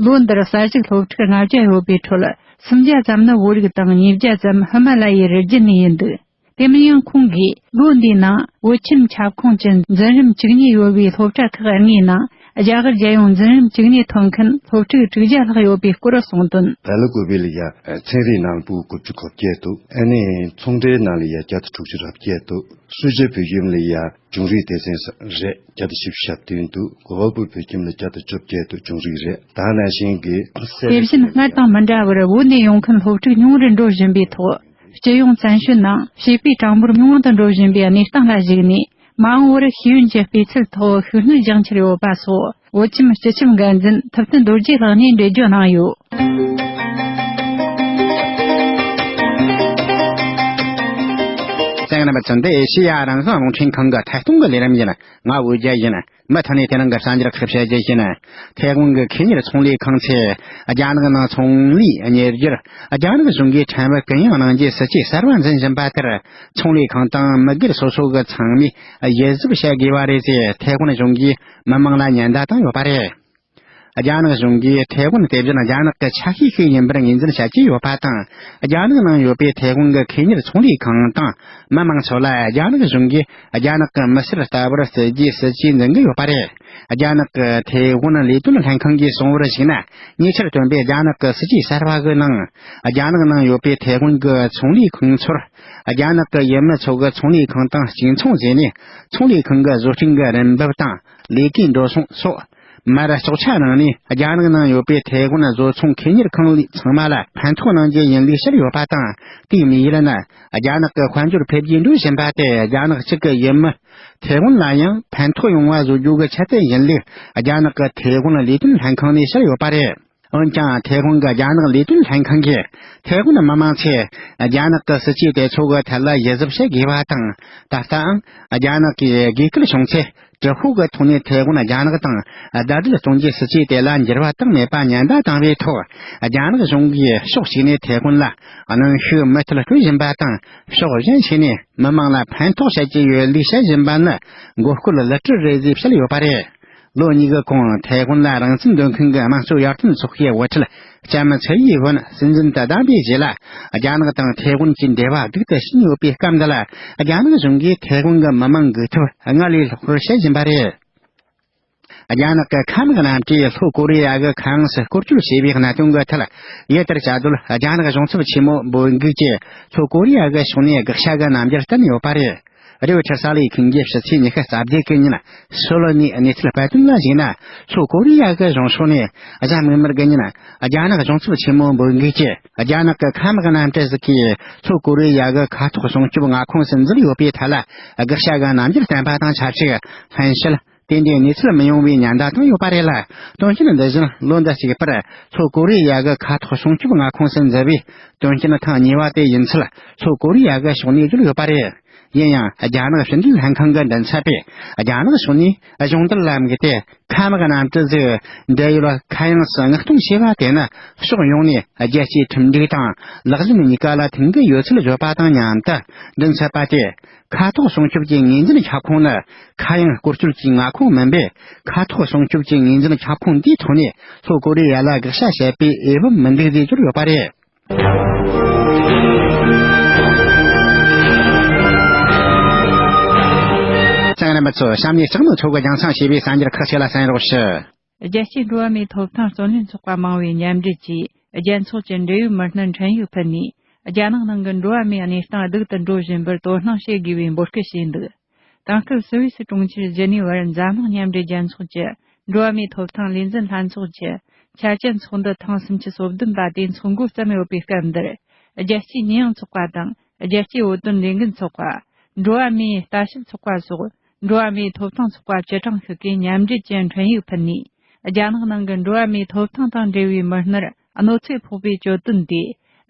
ལོ་འདིར་གསར་ཞུགས་སློབ་ཕྲུག་ལྔ་བརྒྱ་ཡོད་པའི་ཁྲོད་སུམ་བརྒྱ་ཙམ་ནི་བོད་རིགས་དང་ཉིས་བརྒྱ་ཙམ་ཧི་མ་ལ་ཡའི་རི་རྒྱུད་ནས་ཡིན་འདུག་དེ་མིན་ཡང་ཁོང་གིས་ལོ་འདིའི་ནང་བོད་ཁྱིམ་ཁྱབ་ཁོངས་ཀྱི་འཛིན་རིམ་བཅུ་གཉིས་ཡོད་པའི་སློབ་གྲྭ་ཁག་ལྔའི་ནང་རྒྱ་གར་རྒྱལ་ཡོངས་འཛིན་རིམ་བཅུ་གཉིས་ཐོན་མཁན་སློབ་ཕྲུག་དྲུག་བརྒྱ་ལྷག་ཡོད་པའི་སྐོར་གསུངས་དོན། བལ་ཀུ་པེ་ལ་ཡ་ཚན་རིག་ནང་ཕྲུ་གུ་དགུ་བཅུ་གོ་བརྒྱད་འདུག་ཨ་ནི་ཚོང་འབྲེལ་ནང་ལ་ཡ་བརྒྱ་དང་དྲུག་ཅུ་རེ་བརྒྱད་འདུག་སུ་ཇཱ་བོད་ཁྱིམ་ལ་ཡ་གཞུང་རིག་སྡེ་ཚན་རེད། བརྒྱ་དང་བཞི་བཅུ་ཞེ་བདུན་འདུག་གོ་ཝལ་པུར་བོད་ཁྱིམ་ལ་བརྒྱ་དང་བཅོ་བརྒྱད་འདུག་གཞུང་རིག་རེད། ད་ནང་བཞིན་གྱི་དེ་བཞིན་སྔར་དང་མི་འདྲ་བར་བོད་ནས་ཡོང་མཁན་སློབ་ཕྲུག་ཉུང་རུ་འགྲོ་བཞིན་པའི་ཐོག་སྤྱི་ཡོངས་བཙན་བྱོལ་ནང་བྱིས་པའི་གྲངས་འབོར་ཉུང་དུ་འགྲོ་བཞིན་པའི་གནས་སྟངས་ལ་གཞིགས་ནས། མ་འོངས་པར་ཤེས་ཡོན་གྱི་སྤུས་ཚད་ཐོག་ཤུགས་སྣོན་རྒྱག་འཆར་ཡོད་པ་སོགས་བོད་ཁྱིམ་སྤྱི་ཁྱབ་འགན་འཛིན་ཐུབ་བསྟན་རྡོ་རྗེ་ལགས་ནས་འགྲེལ་བརྗོད་གནང་ཡོད། གསན་མཁན་རྣམ་པ་ཚོ། འདི་ཨེ་ཤེ་ཡ་རང་དབང་རླུང་འཕྲིན་ཁང་གི་ཐད་གཏོང་གི་ལས་རིམ་ཡིན། ང་བོད་རྒྱལ་ཡིན། མུ་མཐུད་ནས་དེ་རིང་གི་གསར་འགྱུར་ཁག་བཤད་རྒྱུ་ཡིན། ཐའེ་ཝན་གྱི་ཁེ་གཉེར་ཚོང་ལས་ཁང་ཚོས་རྒྱ་ནག་ནང་ཚོང་ལས་གཉེར་རྒྱུར་རྒྱ་ནག་གཞུང་གིས་ཕྲན་བུ་གུ་ཡངས་གནང་རྒྱུའི་སྲིད་ཇུས་གསར་བ་འཛིན་བཞིན་པ་དེར། ཚོང་ལས་ཁང་དང་མི་སྒེར་སོ་སོ་གི་ཚང་མས་ཡིད་གཟབ་བྱེད་དགོས་པ་རེད་ཅེས་ཐའེ་ཝན་གཞུང་གིས་མི་མང་ལ་ཉེན་བརྡ་བཏང་ཡོད་པ་རེད། རྒྱ་ནག་གཞུང་གིས་ཐའེ་ཝན་དེ་བཞིན་རྒྱ་ནག་གི་ཆ་ཤས་ཤིག་ཡིན་པར་ངོས་འཛིན་བྱ་ཀྱི་ཡོད་པ་དང་། རྒྱ་ནག་ནང་ཡོད་པའི་ཐའེ་ཝན་གྱི་ཁེ་གཉེར་ཚོང་ལས་ཁང་དང་མི་མང་ཚོ་ལ་རྒྱ་ནག་གཞུང་གིས་རྒྱ་ནག་གི་མི་སེར་ལྟ་བུར་བརྩི་རྒྱུའི་སྲིད་ཇུས་འཛིན་གྱི་ཡོད་པ་རེད། རྒྱ་ནག་གི་ཐའེ་ཝན་ལས་དོན་ལྷན་ཁང་གིས་གསུངས་པར་གཞིགས་ན། ཉེ་ཆར་ཐོན་པའི་རྒྱ་ནག་གི་སྲིད་ཇུས་གསར་བ་གི་ནང་། རྒྱ་ནག་ནང་ཡོད་པའི་ཐའེ་ཝན་གྱི་ཚོང་ལས་ཁང་ཚོར་རྒྱ་ནག་གི་ཡུལ་མི་ཚོ་གི་ཚོང་ལས་ཁང་དང་གཅིག་མཚུངས་བྱས་ནས། ཚོང་ལས་ཁང་གི་བཟོ་སྐྲུན་གྱི་རིན་འབབ་དང་ལས་ཀའི་འགྲོ་སོང་སོགས། མར་ལྕོགས་ཆ་གནང་ནས་རྒྱ་ནག་ནང་ཡོད་པའི་ཐའེ་ཝན་བཟོ་ཚོང་ཁེ་གཉེར་ཁང་ཚང་མ་ལ་ཕན་ཐོགས་གནང་རྒྱུ་ཡིན་ལུགས་བཤད་ཡོད་པ་དང་། དེའི་དམིགས་ཡུལ་ནི་རྒྱ་ནག་གི་དཔལ་འབྱོར་འཕེལ་རྒྱས་འགྲོ་བཞིན་པ་དེ་རྒྱ་ནག་གཅིག་གི་ཡུལ་མི་ཐའེ་ཝན་ལ་ཡང་ཕན་ཐོགས་ཡོང་བ་བཟོ་རྒྱུ་གི་ཆེད་དུ་ཡིན་ལུགས་རྒྱ་ནག་གི་ཐའེ་ཝན་ལས་དོན་ལྷན་ཁང་ནས་བཤད་ཡོད་པ་རེད། འོན་ཀྱང་ཐའེ་ཝན་གྱི་རྒྱ་ནག་ལས་དོན་ལྷན་ཁང་གིས་ཐའེ་ཝན་མི་མང་ཚོས་རྒྱ་ནག་གི་སྲིད་ཇུས་དེ་ཚོ་གི་ཐད་ལ་ཡིད་གཟབ་བྱེད་དགོས་པ་དང་། ད་ལྟའང་རྒྱ་ནག་གིས་དགོས་གལ་བྱུང་ཚེ། དྲག་ཤུགས་ཀྱི་ཐོག་ནས་ཐའེ་ཝན་རྒྱ་ནག་དང་ཟླ་སྒྲིལ་གཏོང་རྒྱུའི་སྲིད་ཇུས་དེ་ལ་འགྱུར་བ་བཏང་མེད་པ་ཉེན་བརྡ་བཏང་བའི་ཐོག་རྒྱ་ནག་གཞུང་གིས་ཕྱོགས་གཅིག་ནས་ཐའེ་ཝན་ལ་གནོན་ཤུགས་མུ་མཐུད་སྤྲོད་བཞིན་པ་དང་། ཕྱོགས་གཞན་ཞིག་ནས་མི་མང་ལ་ཕན་ཐོགས་བྱེད་ཀྱི་ཡོད་ལུགས་བཤད་བཞིན་པ་ནི་མགོ་སྐོར་གླུ་སྒྲིག་རེད་ཅེས་བཤད་ཡོད་པ་རེད། ལོ་གཉིས་ཀྱི་གོང་ཐའེ་ཝན་ལ་རང་བཙན་འདོད་མཁན་གྱི་དམངས་གཙོ་ཡར་ཐོན་ཚོགས་པའི་དབུ་ཁྲིད་ལྕམ་ཚའེ་ཡིན་ཝུན་སྲིད་འཛིན་དུ་བདམས་པའི་རྗེས་ལ། རྒྱ་ནག་དང་ཐའེ་ཝན་གྱི་འབྲེལ་བ་སྡུག་ཏུ་ཕྱིན་ཡོད་པའི་སྐབས་འདི་ལ། རྒྱ་ནག་གཞུང་གིས་ཐའེ་ཝན་གྱི་མི་མང་འགུག་ཐབས་སྔར་ལས་ལྷག་པར་བྱེད་བཞིན་པ་རེད། རྒྱ་ནག་གི་མཁའ་དམག་གནམ་གྲུས་ལྷོ་ཀོ་རི་ཡ་གི་མཁའ་དབྱིངས་སུ་སྐོར་སྐྱོད་བྱས་པའི་གནད་དོན་གྱི་ཐད། ཡུལ་དེར་བཅའ་སྡོད་རྒྱ་ནག་གཞུང་ཚབ་ཆེན་མོ་འབོད་འགུག་གིས་ལྷོ་ཀོ་རི་ཡ་གི་ཕྱོགས་ནས་དགག་བྱ་གི་རྣམ་འགྱུར་བསྟན་ཡོད་པ་རེད། རེའུ་ཊར་གསར་ལས་ཁང་གིས་ཕྱི་ཚེས་ཉི་ཤུ་རྩ་བརྒྱད་གི་ཉིན་སོ་ལོ་ནས་གནས་ཚུལ་སྤེལ་དོན་ལ་གཞིགས་ན། ལྷོ་ཀོ་རི་ཡ་གི་གཞུང་ཕྱོགས་ནས་གཟའ་མིག་དམར་གི་ཉིན་རྒྱ་ནག་གཞུང་ཚབ་ཆེན་མོ་འབོད་འགུག་གིས་རྒྱ་ནག་གི་མཁའ་དམག་གནམ་གྲུ་ཟིག་གིས་ལྷོ་ཀོ་རི་ཡ་གི་མཁའ་ཐོག་སྲུང་སྐྱོབ་མངའ་ཁོངས་སུ་འཛུལ་ཡོད་པའི་ཐད་ལ་དགག་བྱ་གི་རྣམ་འགྱུར་བསྟན་པ་དང་ཆབས་ཅིག་ལྷན་བཤད། དེ་འདྲའི་གནས་ཚུལ་མི་ཡོང་བའི་ཉེན་བརྡ་བཏང་ཡོད་པ་རེད་ལ། དོན་རྐྱེན་འདི་བཞིན་ལོ་འདི་གཅིག་པར་ལྷོ་ཀོ་རི་ཡ་གི་མཁའ་ཐོག་སྲུང་སྐྱོབ་མངའ་ཁོངས་སུ་འཛུལ་བའི་དོན་རྐྱེན་ཐེངས་གཉིས་པ་དེ་ཡིན་ཚུལ་ལྷོ་ཀོ་རི་ཡ་གི་ཕྱོགས་ནས་བརྗོད་ཡོད་པ་རེད། ཡིན་ཡང་རྒྱ་ནག་ཕྱི་འབྲེལ་ལྷན་ཁང་གི་མགྲིན་ཚབ་པས་རྒྱ་ནག་ཕྱོགས་ནས་སྦྱོང་བརྡར་ལམ་གི་ཐད་མཁའ་དམག་གནམ་གྲུ་ཟིག་འབྲེལ་ཡོད་མཁའ་དབྱིངས་སུ་མངགས་གཏོང་བྱས་པ་དེ་ནི་ཕྱོགས་ཡོངས་ནས་རྒྱལ་སྤྱིའི་ཁྲིམས་སྒྲིག་དང་ལག་ལེན་གཉིས་ཀ་ལ་མཐུན་གྱི་ཡོད་ཚུལ་བརྗོད་པ་དང་མཉམ་དུ། མགྲིན་ཚབ་པ་དེས། མཁའ་ཐོག་སྲུང་སྐྱོབ་ཀྱི་ངོས་འཛིན་ཁྱབ་ཁོངས་ནི་མཁའ་དབྱིངས་སྐོར་སྐྱོད་ཀྱི་མངའ་ཁོངས་མིན་པས། མཁའ་ཐོག་སྲུང་སྐྱོབ་ཀྱི་ངོས་འཛིན་ཁྱབ་ཁོངས་འདིའི་ཐོག་ནས་ལྷོ་ཀོ་རི་ཡ་ལ་དགག་བྱ་བྱེད་པའི་འོས་བབ་མི་འདུག་ཅེས་བརྗོད་ཡོད་པ་རེད། མི་ཚོ་གཤམ་ནས་ལྕགས་ནོར་མཚོ་གིས་རྒྱང་སྲིང་བྱས་པའི་གསར་འགྱུར་ཁག་ཅིག་ལ་གསན་རོགས་ཞུ། རྒྱལ་སྤྱིའི་འགྲོ་བ་མིའི་ཐོབ་ཐང་བརྩོན་ལེན་ཚོགས་པ་མང་བོས་མཉམ་འབྲེལ་གྱིས་རྒྱལ་ཚོགས་ཀྱི་འབྲེལ་ཡོད་མི་སྣར་འཕྲིན་ཡིག་ཕུལ་ནས། རྒྱ་ནག་ནང་གི་འགྲོ་བ་མིའི་གནས་སྟངས་སྡུག་ཏུ་འགྲོ་བཞིན་པར་དོ་སྣང་བྱེད་དགོས་པའི་འབོད་སྐུལ་བྱས་འདུག། དེང་སྐབས་སུད་སི་གྲོང་ཁྱེར་ཇི་ནི་ཝར་འཛམ་གླིང་མཉམ་འབྲེལ་རྒྱལ་ཚོགས་ཀྱི་འགྲོ་བ་མིའི་ཐོབ་ཐང་ལས་འཛིན་ལྷན་ཚོགས་ཀྱི་འཆར་ཅན་ཚོགས་འདུ་ཐེངས་སུམ་ཅུ་སོ་བདུན་པ་དེ་འཚོགས་འགོ་བརྩམས་ཡོད་པའི་སྐབས་འདིར། རྒྱལ་སྤྱིའི་ཉེས་ཡངས་ཚོགས་པ་དང་། རྒྱལ་སྤྱིའི་བོད་དོན་ལས་འགུལ་ཚོགས་པ། འགྲོ་བ་མིའི་ལྟ་ཞིབ་ཚོགས་པ་སོགས་འགྲོ་བ་མིའི་ཐོབ་ཐང་ཚོགས་པ་བཅུ་གྲངས་ཤིག་གིས་མཉམ་འབྲེལ་གྱི་འཕྲིན་ཡིག་ཕུལ་ནས། རྒྱ་ནག་ནང་གི་འགྲོ་བ་མིའི་ཐོབ་ཐང་དང་འབྲེལ་བའི་མི་སྣར་གནོད་འཚེ་ཕོག་པའི་གྱོད་དོན་དེ།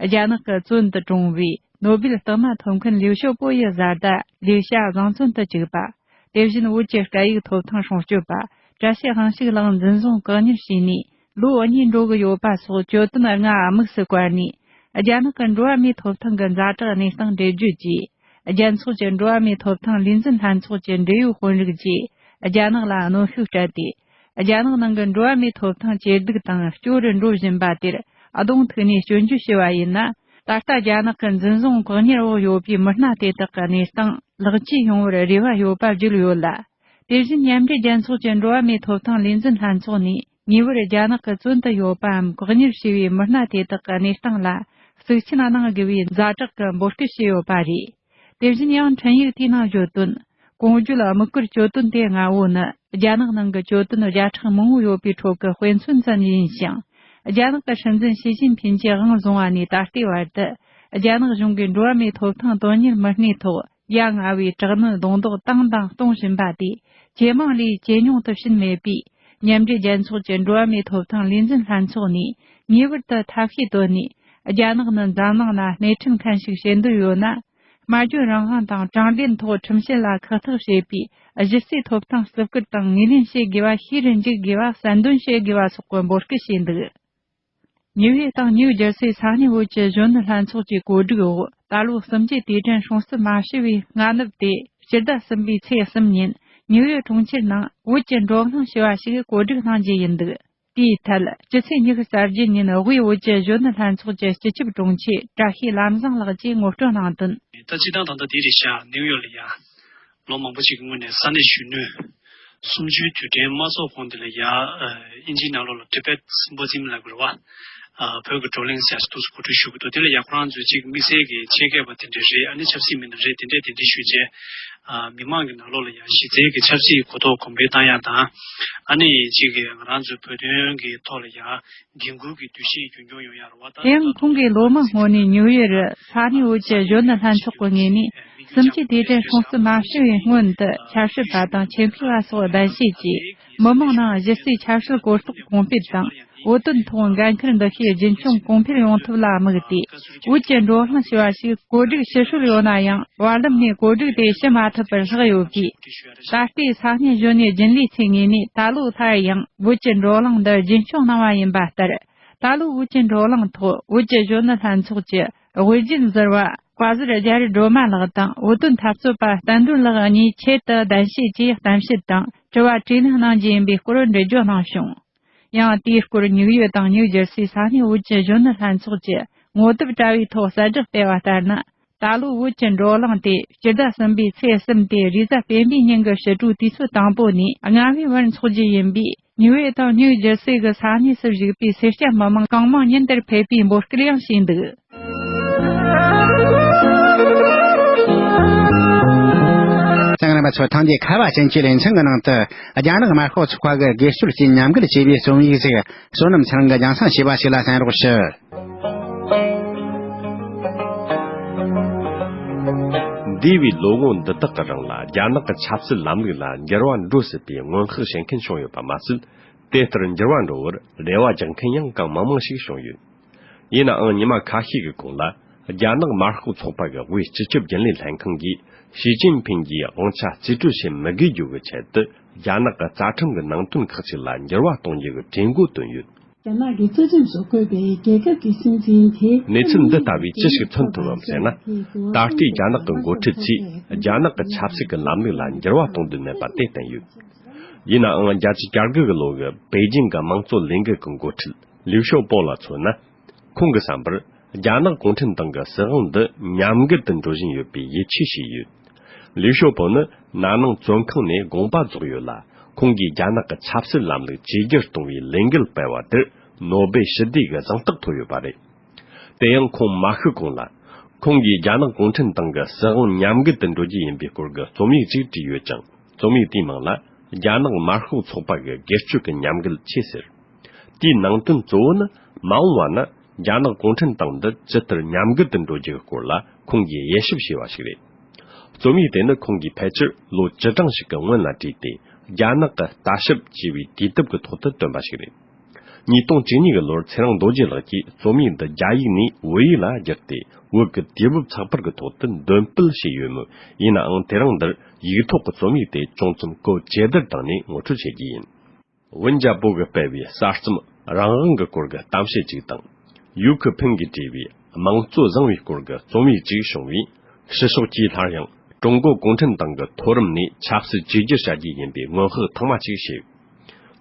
རྒྱ་ནག་གི་བཙོན་དུ་གྲོངས་པའི་ནོ་སྦེལ་རྟགས་མ་ཐོབ་མཁན་ལིའུ་ཞའོ་པོ་ཡི་བཟའ་ཟླ་ལིའུ་ཞའོ་བཟང་བཙོན་དུ་བཅུག་པ། དེ་བཞིན་བོད་ཀྱི་སྐད་ཡིག་ཐོབ་ཐང་སྲུང་སྐྱོབ་པ་བཀྲ་ཤིས་དབང་ཕྱུག་ལགས་འཛིན་བཟུང་བཀག་ཉར་བྱས་ནས་ལོ་གཉིས་འགྲོ་གི་ཡོད་པ་སོགས་གྱོད་དོན་ལྔ་དམིགས་སུ་བཀར་ནས། རྒྱ་ནག་གི་འགྲོ་བ་མིའི་ཐོབ་ཐང་གི་ཛ་དྲག་གནས་སྟངས་འགྲེལ་བརྗོད་ཀྱིས། རྒྱལ་ཚོགས་ཀྱི་འགྲོ་བ་མིའི་ཐོབ་ཐང་ལས་འཛིན་ལྷན་ཚོགས་ཀྱི་འབྲེལ་ཡོད་དཔོན་རིགས་ཀྱིས་རྒྱ་ནག་ལ་གནོན་ཤུགས་སྤྲད་དེ། རྒྱ་ནག་ནང་གི་འགྲོ་བ་མིའི་ཐོབ་ཐང་ཇེ་སྡུག་དང་སྐྱོ་རུ་འགྲོ་བཞིན་པ་དེར་གདོང་ཐུག་ནས་སྐྱོན་བརྗོད་བྱས་པ་ཡིན་ན། ད་ལྟ་རྒྱ་ནག་གི་འཛིན་བཟུང་བཀག་ཉར་འོག་ཡོད་པའི་མི་སྣ་དེ་དག་གི་གནས་སྟངས་ལེགས་བཅོས་ཡོང་བར་རེ་བ་ཡོད་པ་བརྗོད་ཡོད་ལ། དེ་བཞིན་མཉམ་འབྲེལ་རྒྱལ་ཚོགས་ཀྱི་འགྲོ་བ་མིའི་ཐོབ་ཐང་ལས་འཛིན་ལྷན་ཚོགས་ནས་ངེས་པར་རྒྱ་ནག་གི་བཙོན་དུ་ཡོད་པའམ་བཀག་ཉར་བྱས་པའི་མི་སྣ་དེ་དག་གི་གནས་སྟངས་ལ་གཙིགས་ཆེན་གནང་དགོས་པའི་ཛ་དྲག་གི་འབོད་སྐུལ་བྱས་ཡོད་པ་རེད། དེ་བཞིན་ཡང་འཕྲིན་ཡིག་དེའི་ནང་བརྗོད་དོན། གོང་བརྗོད་དམིགས་བཀར་གྱོད་དོན་དེ་ལྔ་བོ་ནི་རྒྱ་ནག་ནང་གི་གྱོད་དོན་བརྒྱ་ཕྲག་མང་བོ་ཡོད་པའི་ཁྲོད་ཀྱི་དཔེ་མཚོན་ཙམ་ཡིན་ཞིང་། རྒྱ་ནག་གི་སྲིད་འཛིན་ཞི་ཅིན་ཕིན་གྱིས་དབང་བཟུང་བ་ནས་ད་ལྟའི་བར་དུ། རྒྱ་ནག་གཞུང་གིས་འགྲོ་བ་མིའི་ཐོབ་ཐང་དོན་གཉེར་མི་སྣའི་ཐོག་ཡ་ང་བའི་དྲག་གནོན་རྡུང་རྡེག་བཏང་དང་གཏོང་བཞིན་པ་དེ་ཇེ་མང་ལས་ཇེ་ཉུང་དུ་ཕྱིན་མེད་པས། མཉམ་འབྲེལ་རྒྱལ་ཚོགས་ཀྱི་འགྲོ་བ་མིའི་ཐོབ་ཐང་ལས་འཛིན་ལྷན་ཚོགས་ནས་ངེས་པར་དུ་ཐབས་ཤེས་བཏོན་ནས། རྒྱ་ནག་ནི་འཛམ་གླིང་ན་སྣེ་ཁྲིད་མཁན་ཞིག་བྱེད་འདོད་ཡོད་ན། སྨྲ་བརྗོད་རང་དབང་དང་དྲང་བདེན་ཐོག་ཁྲིམས་བཤེར་ལ་ཁག་ཐེག་བྱེད་པའི་གཞི་རྩའི་ཐོབ་ཐང་བརྩི་བཀུར་དང་ངོས་ལེན་བྱེད་དགོས་པ་ཤེས་རུ་འཇུག་དགོས་པ་གསལ་འདོན་བྱེད་དགོས་པ་སོགས་ཀྱི་འབོད་སྐུལ་བྱས་འདུག། ཉིའུ་ཡོག་དང་ནིའུ་ཇར་སི་ས་གནས་བོད་ཀྱི་གཞོན་ནུ་ལྷན་ཚོགས་ཀྱི་གོ་སྒྲིག་འོག་ད་ལོ་གསུམ་བཅུའི་དུས་དྲན་སྲུང་བརྩི་མ་ཞུ་བའི་སྔ་ནུབ་སྟེ། སྤྱི་ཟླ་གསུམ་པའི་ཚེས་གསུམ་ཉིན་ཉིའུ་ཡོག་གྲོང་ཁྱེར་ནང་བོད་ཀྱི་འགྲོ་གླེང་ཞུ་བ་ཞིག་གོ་སྒྲིག་གནང་རྒྱུ་ཡིན་འདུག། དེའི་ཐད། སྤྱི་ཚེས་ཉི་ཤུ་རྩ་བརྒྱད་ཉིན་དབུས་བོད་ཀྱི་གཞོན་ནུ་ལྷན་ཚོགས་ཀྱི་སྤྱི་ཁྱབ་དྲུང་ཆེ་བཀྲ་ཤིས་ལམ་བཟང་ལགས་ཀྱིས་ངོ་སྤྲོད་གནང་དོན། ད་སྤྱིར་བཏང་ད་ལྟ་དེ་རེད་ཤག། ནིའུ་ཡོག་ལ་ཡ། ལོ་མང་པོ་ཞིག་གི་སྔོན་ནས་ས་གནས་གཞོན་ནུ་གསུམ་བཅུའི་དུས་དྲན་མ་རྫོགས་གོང་དེ་ལ་ཡ། ཨ། དབྱིན་ཇིའི་ནང་ལོགས་ལ་Tibet Symposium ལབ་དགོས་རེད་བ། ཨ། བོད་ཀྱི་བགྲོ་གླེང་ཟེར་ཡག་ཅིག་འདུག་སེ་གོ་སྒྲིག་ཞུ་གི་འདུག། དེ་ལ་ཡ་ཁོ་རང་ཚོས་ཅིག་དམིགས་བསལ་གྱི་ཆེད་མཁས་པ་དེ་འདྲ་རེད། ཨ་ནི་ཆབ་སྲིད་མི་སྣ་རེད། དེ་འདྲས་དེ་འདྲས་ཞུས་རྗེས། ཨ། མི་མང་གི་ནང་ལོགས་ལ་ཡ་གཞི་རྩའི་གི་ཆབ་སྲིད་གོ་རྟོགས་གོང་འཕེལ་བཏང་ཡག་དང་། ཨ་ནི་ཅིག་གི་ང་རང་ཚོའི་བོད་དོན་གི་ཐོག་ལ་ཡ། འགན་འཁུར་གྱི་འདུ་ཤེས་རྒྱུན་འཁྱོངས་ཡོང་ཡ་རེད་བ། ད་དེ་ཡང་ཁོང་གིས་ལོ་མང་སྔོན་ནས་ཉིའུ་ཡོག་རུ་ས་གནས་བོད་ཀྱི་གཞོན་ནུ་ལྷན་ཚོགས་ཀྱི་ངོས་ནས་གསུམ་བཅུའི་དུས་དྲན་སྲུང་བརྩི་མ་ཞུ་བའི་སྔོན་དུ་ཆབ་སྲིད་པ་དང་ཆེད་མཁས་པ་སོགས་གདན་ཞུས་ཀྱིས། མི་མང་ནང་གཞི་རྩའི་ཆབ་སྲིད་གོ་རྟོགས་གོང་འཕེལ་དང་། བོད་དོན་ཐོག་འགན་འཁུར་འདུ་ཤེས་རྒྱུན་འཁྱོངས་གོང་འཕེལ་ཡོང་ཐབས་ལ་དམིགས་ཏེ། བོད་ཀྱི་བགྲོ་གླེང་ཞུ་བ་ཞིག་གོ་སྒྲིག་ཞུ་སྲོལ་ཡོད་ན་ཡང་། བར་ལམ་ནས་གོ་སྒྲིག་དེ་ཞུ་མ་ཐུབ་པར་ལྷག་ཡོད་པས། ད་ལྟའི་ས་གནས་གཞོན་ནུའི་རྒྱུན་ལས་ཚོའི་ངོས་ནས་ད་ལོ་སླར་ཡང་བོད་ཀྱི་བགྲོ་གླེང་འདི་རྒྱུན་འཁྱོངས་གནང་བ་ཡིན་པ་ལྟར། ད་ལོ་བོད་ཀྱི་བགྲོ་གླེང་ཐོག་བོད་ཀྱི་གཞོན་ནུ་ལྷན་ཚོགས་ཀྱི་དབུ་འབྱེད་ཟུར་པ་བཀའ་ཟུར་རྒྱ་རི་སྒྲོལ་མ་ལགས་དང་། བོད་དོན་འཐབ་རྩོད་པ་བསྟན་དོན་ལགས་གཉིས་ཆེད་དུ་གདན་ཞུས་ཀྱིས་གཏམ་བཤད་དང་དྲི་བ་དྲིས་ལན་གནང་རྒྱུ་ཡིན་པའི་སྐོར་འགྲེལ་བརྗོད་གནང་བྱུང་། ཡང་དེའི་སྐོར་ཉིའུ་ཡོག་དང་ནིའུ་ཇར་སི་ས་གནས་བོད་ཀྱི་གཞོན་ནུ་ལྷན་ཚོགས་ཀྱི་ངོ་དེབ་དྲ་བའི་ཐོག་གསལ་བསྒྲགས་སྤེལ་བ་ལྟར་ན། ད་ལོ་བོད་ཀྱི་བགྲོ་གླེང་དེ་སྤྱི་ཟླ་གསུམ་པའི་ཚེས་གསུམ་སྟེ་རེས་གཟའ་སྤེན་པའི་ཉིན་གྱི་ཕྱི་དྲོའི་དུས་ཚོད་དང་པོ་ནས་ལྔ་པའི་བར་འཚོགས་རྒྱུ་ཡིན་པས། ཉིའུ་ཡོག་དང་ནིའུ་ཇར་སི་གི་ས་གནས་སུ་བཞུགས་པའི་སེར་སྐྱ་མི་མང་གང་མང་ཉིན་དེར་ཕེབས་པའི་འབོད་སྐུལ་ཡང་བྱས་འདུག། གསན་མཁན་རྣམ་པ་ཚོ། ཐེངས་འདིའི་ཁ་བ་ཅན་གྱི་ལེ་ཚན་གྱི་ནང་དུ། རྒྱ་ནག་དམར་ཤོག་ཚོགས་པ་གིས་དགེ་སྤྱོད་ཀྱིས་ཉམས་རྒུད་བྱས་པའི་རྩོམ་ཡིག་ཅིག་བསོད་ནམས་ཚེ་རིང་གིས་རྒྱང་སྲིང་བྱས་པ་ཞིག་ལ་གསན་རོགས་ཞུ། འདས་པའི་ལོ་ངོ་འདི་དག་གི་རིང་ལ་རྒྱ་ནག་གི་ཆབ་སྲིད་ལམ་ལུགས་ལ་འགྱུར་བ་འགྲོ་སྲིད་པའི་སྔོན་དཔག་བྱེད་མཁན་བྱུང་ཡོད་པ་མ་ཟད། དེ་ལྟར་འགྱུར་བ་འགྲོ་བར་རེ་བ་རྒྱག་མཁན་ཡང་གང་མང་མང་ཞིག་བྱུང་ཡོད། ཡིན་ནའང་ཉི་མ་ཁ་ཤས་ཀྱི་གོང་ལ། རྒྱ་ནག་དམར་ཤོག་ཚོགས་པ་གི་དབུས་སྤྱི་ཁྱབ་རྒྱུན་ལས་ལྷན་ཁང་གིས་ཞི་ཅིན་ཕིན་གྱིས་དབང་ཆ་རྩིས་སྤྲོད་བྱེད་མི་དགོས་རྒྱུ་གི་ཆེད་དུ། རྒྱ་ནག་གི་རྩ་ཁྲིམས་ཀྱི་ནང་དོན་ཁག་ཅིག་ལ་འགྱུར་བ་གཏོང་རྒྱུ་གི་གྲོས་འགོ་བཏོན་ཡོད། རྒྱ་ནག་གི་རྩ་ཁྲིམས་སུ་བཀོད་པའི་རྒྱལ་ཁབ་ཀྱི་སྲིད་འཛིན་དེ། གནས་ཚུལ་འདི་ལྟ་བུས་ཅི་ཞིག་མཚོན་ཐུབ་བམ་ཟེར་ན། ད་ལྟའི་རྒྱ་ནག་གི་འགོ་ཁྲིད་ཚོས་རྒྱ་ནག་གི་ཆབ་སྲིད་ཀྱི་ལམ་ལུགས་ལ་འགྱུར་བ་གཏོང་འདོད་མེད་པ་དེ་བསྟན་ཡོད། ཡིན་ནའང་། བརྒྱད་ཅུ་གྱ་དགུ་གི་ལོ་གི་པེ་ཅིང་གི་དམངས་གཙོ་ལས་འགུལ་གྱི་འགོ་ཁྲིད་ལིའུ་ཞའོ་པོ་ལ་མཚོན་ན། ཁོང་གི་བསམ་པར། རྒྱ་ནག་གུང་ཁྲན་ཏང་གི་སྲིད་དབང་འདི་ཉམས་རྒུད་དུ་འགྲོ་བཞིན་ཡོད་པའི་ཡིད་ཆེས་བྱས་ཡོད། ལི་ཤོ་པོ་ནི་ན་ནིང་བཙོན་ཁང་ནས་དགོངས་པ་རྫོགས་ཡོད་ལ། ཁོང་གིས་རྒྱ་ནག་གི་ཆབ་སྲིད་ལམ་ལུགས་བཅོས་བསྒྱུར་གཏོང་བའི་ལས་འགུལ་སྤེལ་བ་དེར་ནོ་སྦེལ་ཞི་བདེ་གི་གཟེངས་རྟགས་ཐོབ་ཡོད་པ་རེད། དེ་ཡང་ཁོང་མ་ཤི་གོང་ལ། ཁོང་གིས་རྒྱ་ནག་གུང་ཁྲན་ཏང་གི་སྲིད་དབང་ཉམས་རྒུད་དུ་འགྲོ་རྒྱུ་ཡིན་པའི་སྐོར་གྱི་རྩོམ་ཡིག་ཅིག་བྲིས་ཡོད་ཅིང་། རྩོམ་ཡིག་དེའི་ནང་ལ། རྒྱ་ནག་དམར་ཤོག་ཚོགས་པ་གི་སྒེར་གཅོད་ཀྱི་ཉམས་རྒུད་ཆེ་ཟེར། དེའི་ནང་དོན་གཙོ་བོ་ནི། མ་འོངས་པ་ན་རྒྱ་ནག་གུང་ཁྲན་ཏང་འདི་ཇི་ལྟར་ཉམས་རྒུད་དུ་འགྲོ་རྒྱུའི་སྐོར་ལ་ཁོང་གིས་དབྱེ་ཞིབ་བྱས་པ་ཞིག་རེད། རྩོམ་ཡིག་དེ་ནི་ཁོང་གིས་ཕལ་ཆེར་ལོ་བཅུ་གྲངས་ཤིག་གི་སྔོན་ལ་བྲིས་ཏེ། རྒྱ་ནག་གི་ལྟ་ཞིབ་ཅེས་པའི་དུས་དེབ་ཀྱི་ཐོག་ཏུ་བཏོན་པ་ཞིག་རེད། ཉིས་སྟོང་བཅུ་གཉིས་ཀྱི་ལོར་ཚེ་རིང་རྡོ་རྗེ་ལགས་ཀྱིས་རྩོམ་ཡིག་འདི་རྒྱ་ཡིག་ནས་བོད་ཡིག་ལ་བསྒྱུར་ཏེ། བོད་ཀྱི་དུས་བབ་ཚགས་པར་གྱི་ཐོག་ཏུ་འདོན་སྤེལ་བྱས་ཡོད་མོད། ཡིན་ནའང་དེ་རིང་འདིར་ཡིག་ཐོག་གི་རྩོམ་ཡིག་དེ་ཅུང་ཙམ་བཀོལ་ཇེ་བསྡུར་བཏང་ནས་ངོ་སྤྲོད་བྱེད་རྒྱུ་ཡིན། ཝུན་ཅཱ་པོ་གིས་སྤེལ་བའི་གསར་རྩོམ་རང་དབང་གི་སྐོར་གྱི་གཏམ་བཤད་ཅིག་དང་། ཡུའུ་ཁི་ཕིང་གིས་བྲིས་པའི་དམངས་གཙོ་བཟང་བའི་སྐོར་གྱི་རྩོམ་ཡིག་ཅིག་བྱུང་བས། ཕྱི་ཕྱོགས་ཀྱིས་སླར་ཡང་ཀྲུང་གོ་གུང་ཁྲན་ཏང་གི་མཐོ་རིམ་ནས་ཆབ་སྲིད་བཅོས་བསྒྱུར་བྱ་རྒྱུ་ཡིན་པའི་སྔོན་དཔག་ཐེངས་མ་གཅིག་བྱས།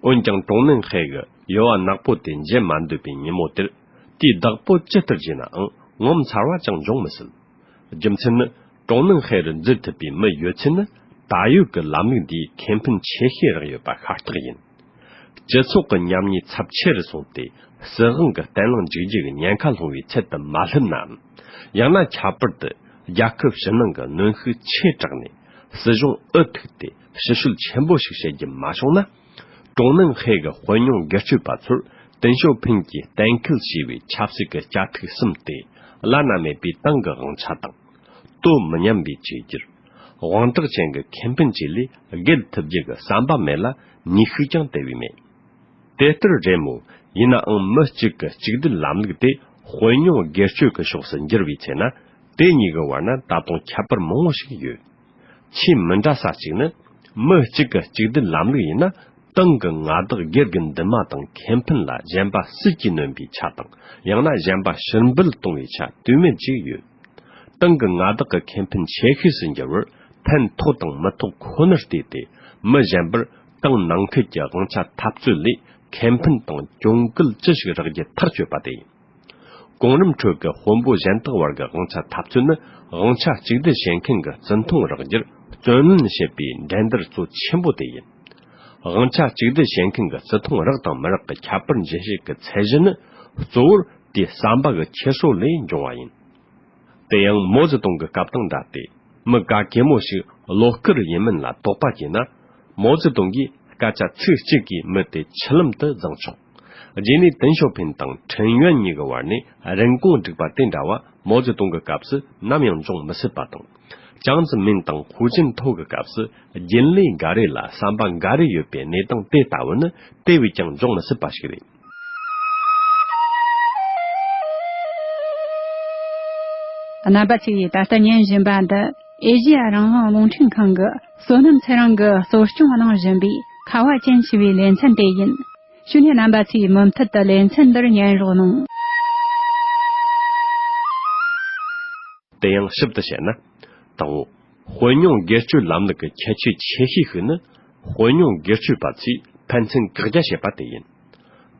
འོན་ཀྱང་ཀྲུང་ནན་ཧེ་གི་ཡོ་བ་ནག་པོ་དེ་མཇལ་མ་འདོད་པའི་ཉིན་མོ་དེར། དེའི་བདག་པོ་ཇི་ལྟར་བགྱིས་ནའང་ངོ་མཚར་བ་ཅང་འབྱུང་མི་སྲིད། རྒྱུ་མཚན་ནི། ཀྲུང་ནན་ཧེ་རུ་འཛུལ་ཐུབ་པའི་མི་ཡོད་ཚད་ནི། ད་ཡོད་ཀྱི་ལམ་ལུགས་འདིའི་ཁེ་ཕན་ཆེ་ཤོས་རག་ཡོད་པ་ཤ་སྟག་ཡིན། སྤྱི་ཚོགས་ཀྱི་ཉམས་ཉེས་ཚབས་ཆེ་རུ་སོང་སྟེ། སྲིད་དབང་གི་བརྟན་ལྷིང་འཇིག་རྒྱུ་གི་ཉེན་ཁ་སློང་བའི་ཚད་དུ་མ་སླེབས་ནའང་། ཡང་ན་ཁྱད་པར་དུ་རྒྱལ་ཁབ་ཕྱི་ནང་གི་གནོན་ཤུགས་ཆེ་དྲགས་ནས་སྲིད་གཞུང་འུ་ཐུག་སྟེ་ཕྱི་བཤོལ་ཆེན་པོ་ཞིག་བྱེད་རྒྱུ་མ་བྱུང་ན། ཀྲུང་ནན་ཧེ་གི་དཔོན་ཉུང་སྒེར་གཅོད་པ་ཚོར་ཏེང་ཞའོ་ཕིང་གིས་གཏན་འཁེལ་བྱས་པའི་ཆབ་སྲིད་ཀྱི་བཅའ་ཐིག་གསུམ་སྟེ། བླ་ན་མེད་པའི་ཏང་གི་དབང་ཆ་དང་། དོ་མི་མཉམ་པའི་བཅོས་བསྒྱུར། དབང་གྲགས་ཅན་གྱི་ཁེ་ཕན་བཅས་ལས་བརྒལ་ཐུབ་རྒྱུ་གི་བསམ་པ་མེད་ལ། ནུས་ཤུགས་ཀྱང་དེ་བས་མེད། དེ་ལྟར་རེད་མོད། ཡིན་ནའང་མི་གཅིག་གི་གཅིག་སྡུད་ལམ་ལུགས་དེ་དཔོན་ཉུང་སྒེར་གཅོད་ཀྱི་ཕྱོགས་སུ་འགྱུར་བའི་ཚེ་ན། དེ་གཉིས་ཀྱི་བར་ན་ད་དུང་ཁྱད་པར་མང་བོ་ཞིག་ཡོད། ཆེས་མི་འདྲ་ས་གཅིག་ནི། མི་གཅིག་གི་གཅིག་སྡུད་ལམ་ལུགས་ཡིན་ན། ཏང་གི་མངའ་བདག་སྒེར་གྱི་འདུན་མ་དང་ཁེ་ཕན་ལ་གཞན་པ་སྲིད་ཀྱིས་ནོན་པའི་ཆ་དང་། ཡང་ན་གཞན་པ་ཕྱིར་འབུད་གཏོང་བའི་ཆ་དུས་མེད་ཅིག་ཡོད། ཏང་གི་མངའ་བདག་གི་ཁེ་ཕན་ཆེ་ཤོས་སུ་འགྱུར་བར་ཕན་ཐོགས་དང་མི་ཐོགས་ཁོ་ནར་བལྟས་ཏེ། མི་གཞན་པར་ཏང་ནང་ཁུལ་གྱི་དབང་ཆ་འཐབ་རྩོད་ལས་ཁེ་ཕན་དང་གྱོང་གུད་ཅི་ཞིག་རག་རྒྱུ་ཐག་གཅོད་པ་དེ་ཡིན། གོང་རིམ་ཁྲོད་ཀྱི་དཔོན་པོ་གཞན་དག་བར་གྱི་དབང་ཆ་འཐབ་རྩོད་ནི། དབང་ཆ་གཅིག་སྡུད་བྱེད་མཁན་གྱི་བརྩི་མཐོང་རག་རྒྱུར་བརྩོན་ལེན་བྱེད་པའི་འགྲན་བསྡུར་གཙོ་ཆེན་པོ་དེ་ཡིན། དབང་ཆ་གཅིག་སྡུད་བྱེད་མཁན་གྱི་བརྩི་མཐོང་རག་དང་མི་རག་གི་ཁྱད་པར་འབྱེད་བྱེད་ཀྱི་ཚད་གཞི་ནི། གཙོ་བོར་དེའི་བསམ་པ་གི་འཁྱེར་སོ་ལས་འབྱུང་བ་ཡིན། དེ་ཡང་མའོ་ཙེ་ཏུང་གི་སྐབས་དང་འདྲ་སྟེ། མི་ག་གེ་མོ་ཞིག་བློ་དཀར་ཡིན་མིན་ལ་དོགས་པ་སྐྱེས་ན། མའོ་ཙེ་ཏུང་གིས་སྐད་ཆ་ཚིག་གཅིག་གིས་མི་དེ་ཆུ་ལམ་དུ་བརྫངས་ཆོག་རྗེས་ནས་ཏེང་ཞའོ་ཕིན་དང་ཁྲིན་ཡོན་གཉིས་ཀྱི་བར་ནས་རིན་གོང་བསྒྲིགས་པ་དེ་འདྲ་བ་མའོ་ཙེ་ཏུང་གི་སྐབས་སུ་ནམ་ཡང་འབྱུང་མི་སྲིད་པ་དང་། ཅང་ཙེ་མིན་དང་ཧུའུ་ཅིན་ཐོ་གི་སྐབས་སུ་རྒྱུན་ལས་འགའ་རེ་ལ་བསམ་པ་འགའ་རེ་ཡོད་པའི་གནས་སྟངས་དེ་ལྟ་བུ་ནི་དེ་བས་ཀྱང་འབྱུང་མི་སྲིད་པ་ཞིག་རེད། རྣམ་པ་ཚོས་ད་ལྟ་ཉན་བཞིན་པ་འདི་ཨེ་ཤེ་ཡ་རང་དབང་རླུང་འཕྲིན་ཁང་གི་བསོད་ནམས་ཚེ་རིང་གིས་གཙོ་སྐྱོང་གནང་བཞིན་པའི་ཁ་བ་ཅན་ཞེས་པའི་ལེ་ཚན་དེ་ཡིན། ཞུ་ནས་རྣམ་པ་ཚོས་མུ་མཐུད་དུ་ལེ་ཚན་འདིར་ཉན་རོགས་གནང་། དེ་ཡང་ཞིབ་ཏུ་བཤད་ན། དང་པོ། དཔོན་ཉུང་སྒེར་གཅོད་ལམ་ལུགས་ཀྱི་ཁྱད་ཆོས་ཆེ་ཤོས་ཤིག་ནི། དཔོན་ཉུང་སྒེར་གཅོད་པ་ཚོས་ཕན་ཚུན་བཀག་རྒྱ་བྱེད་པ་དེ་ཡིན།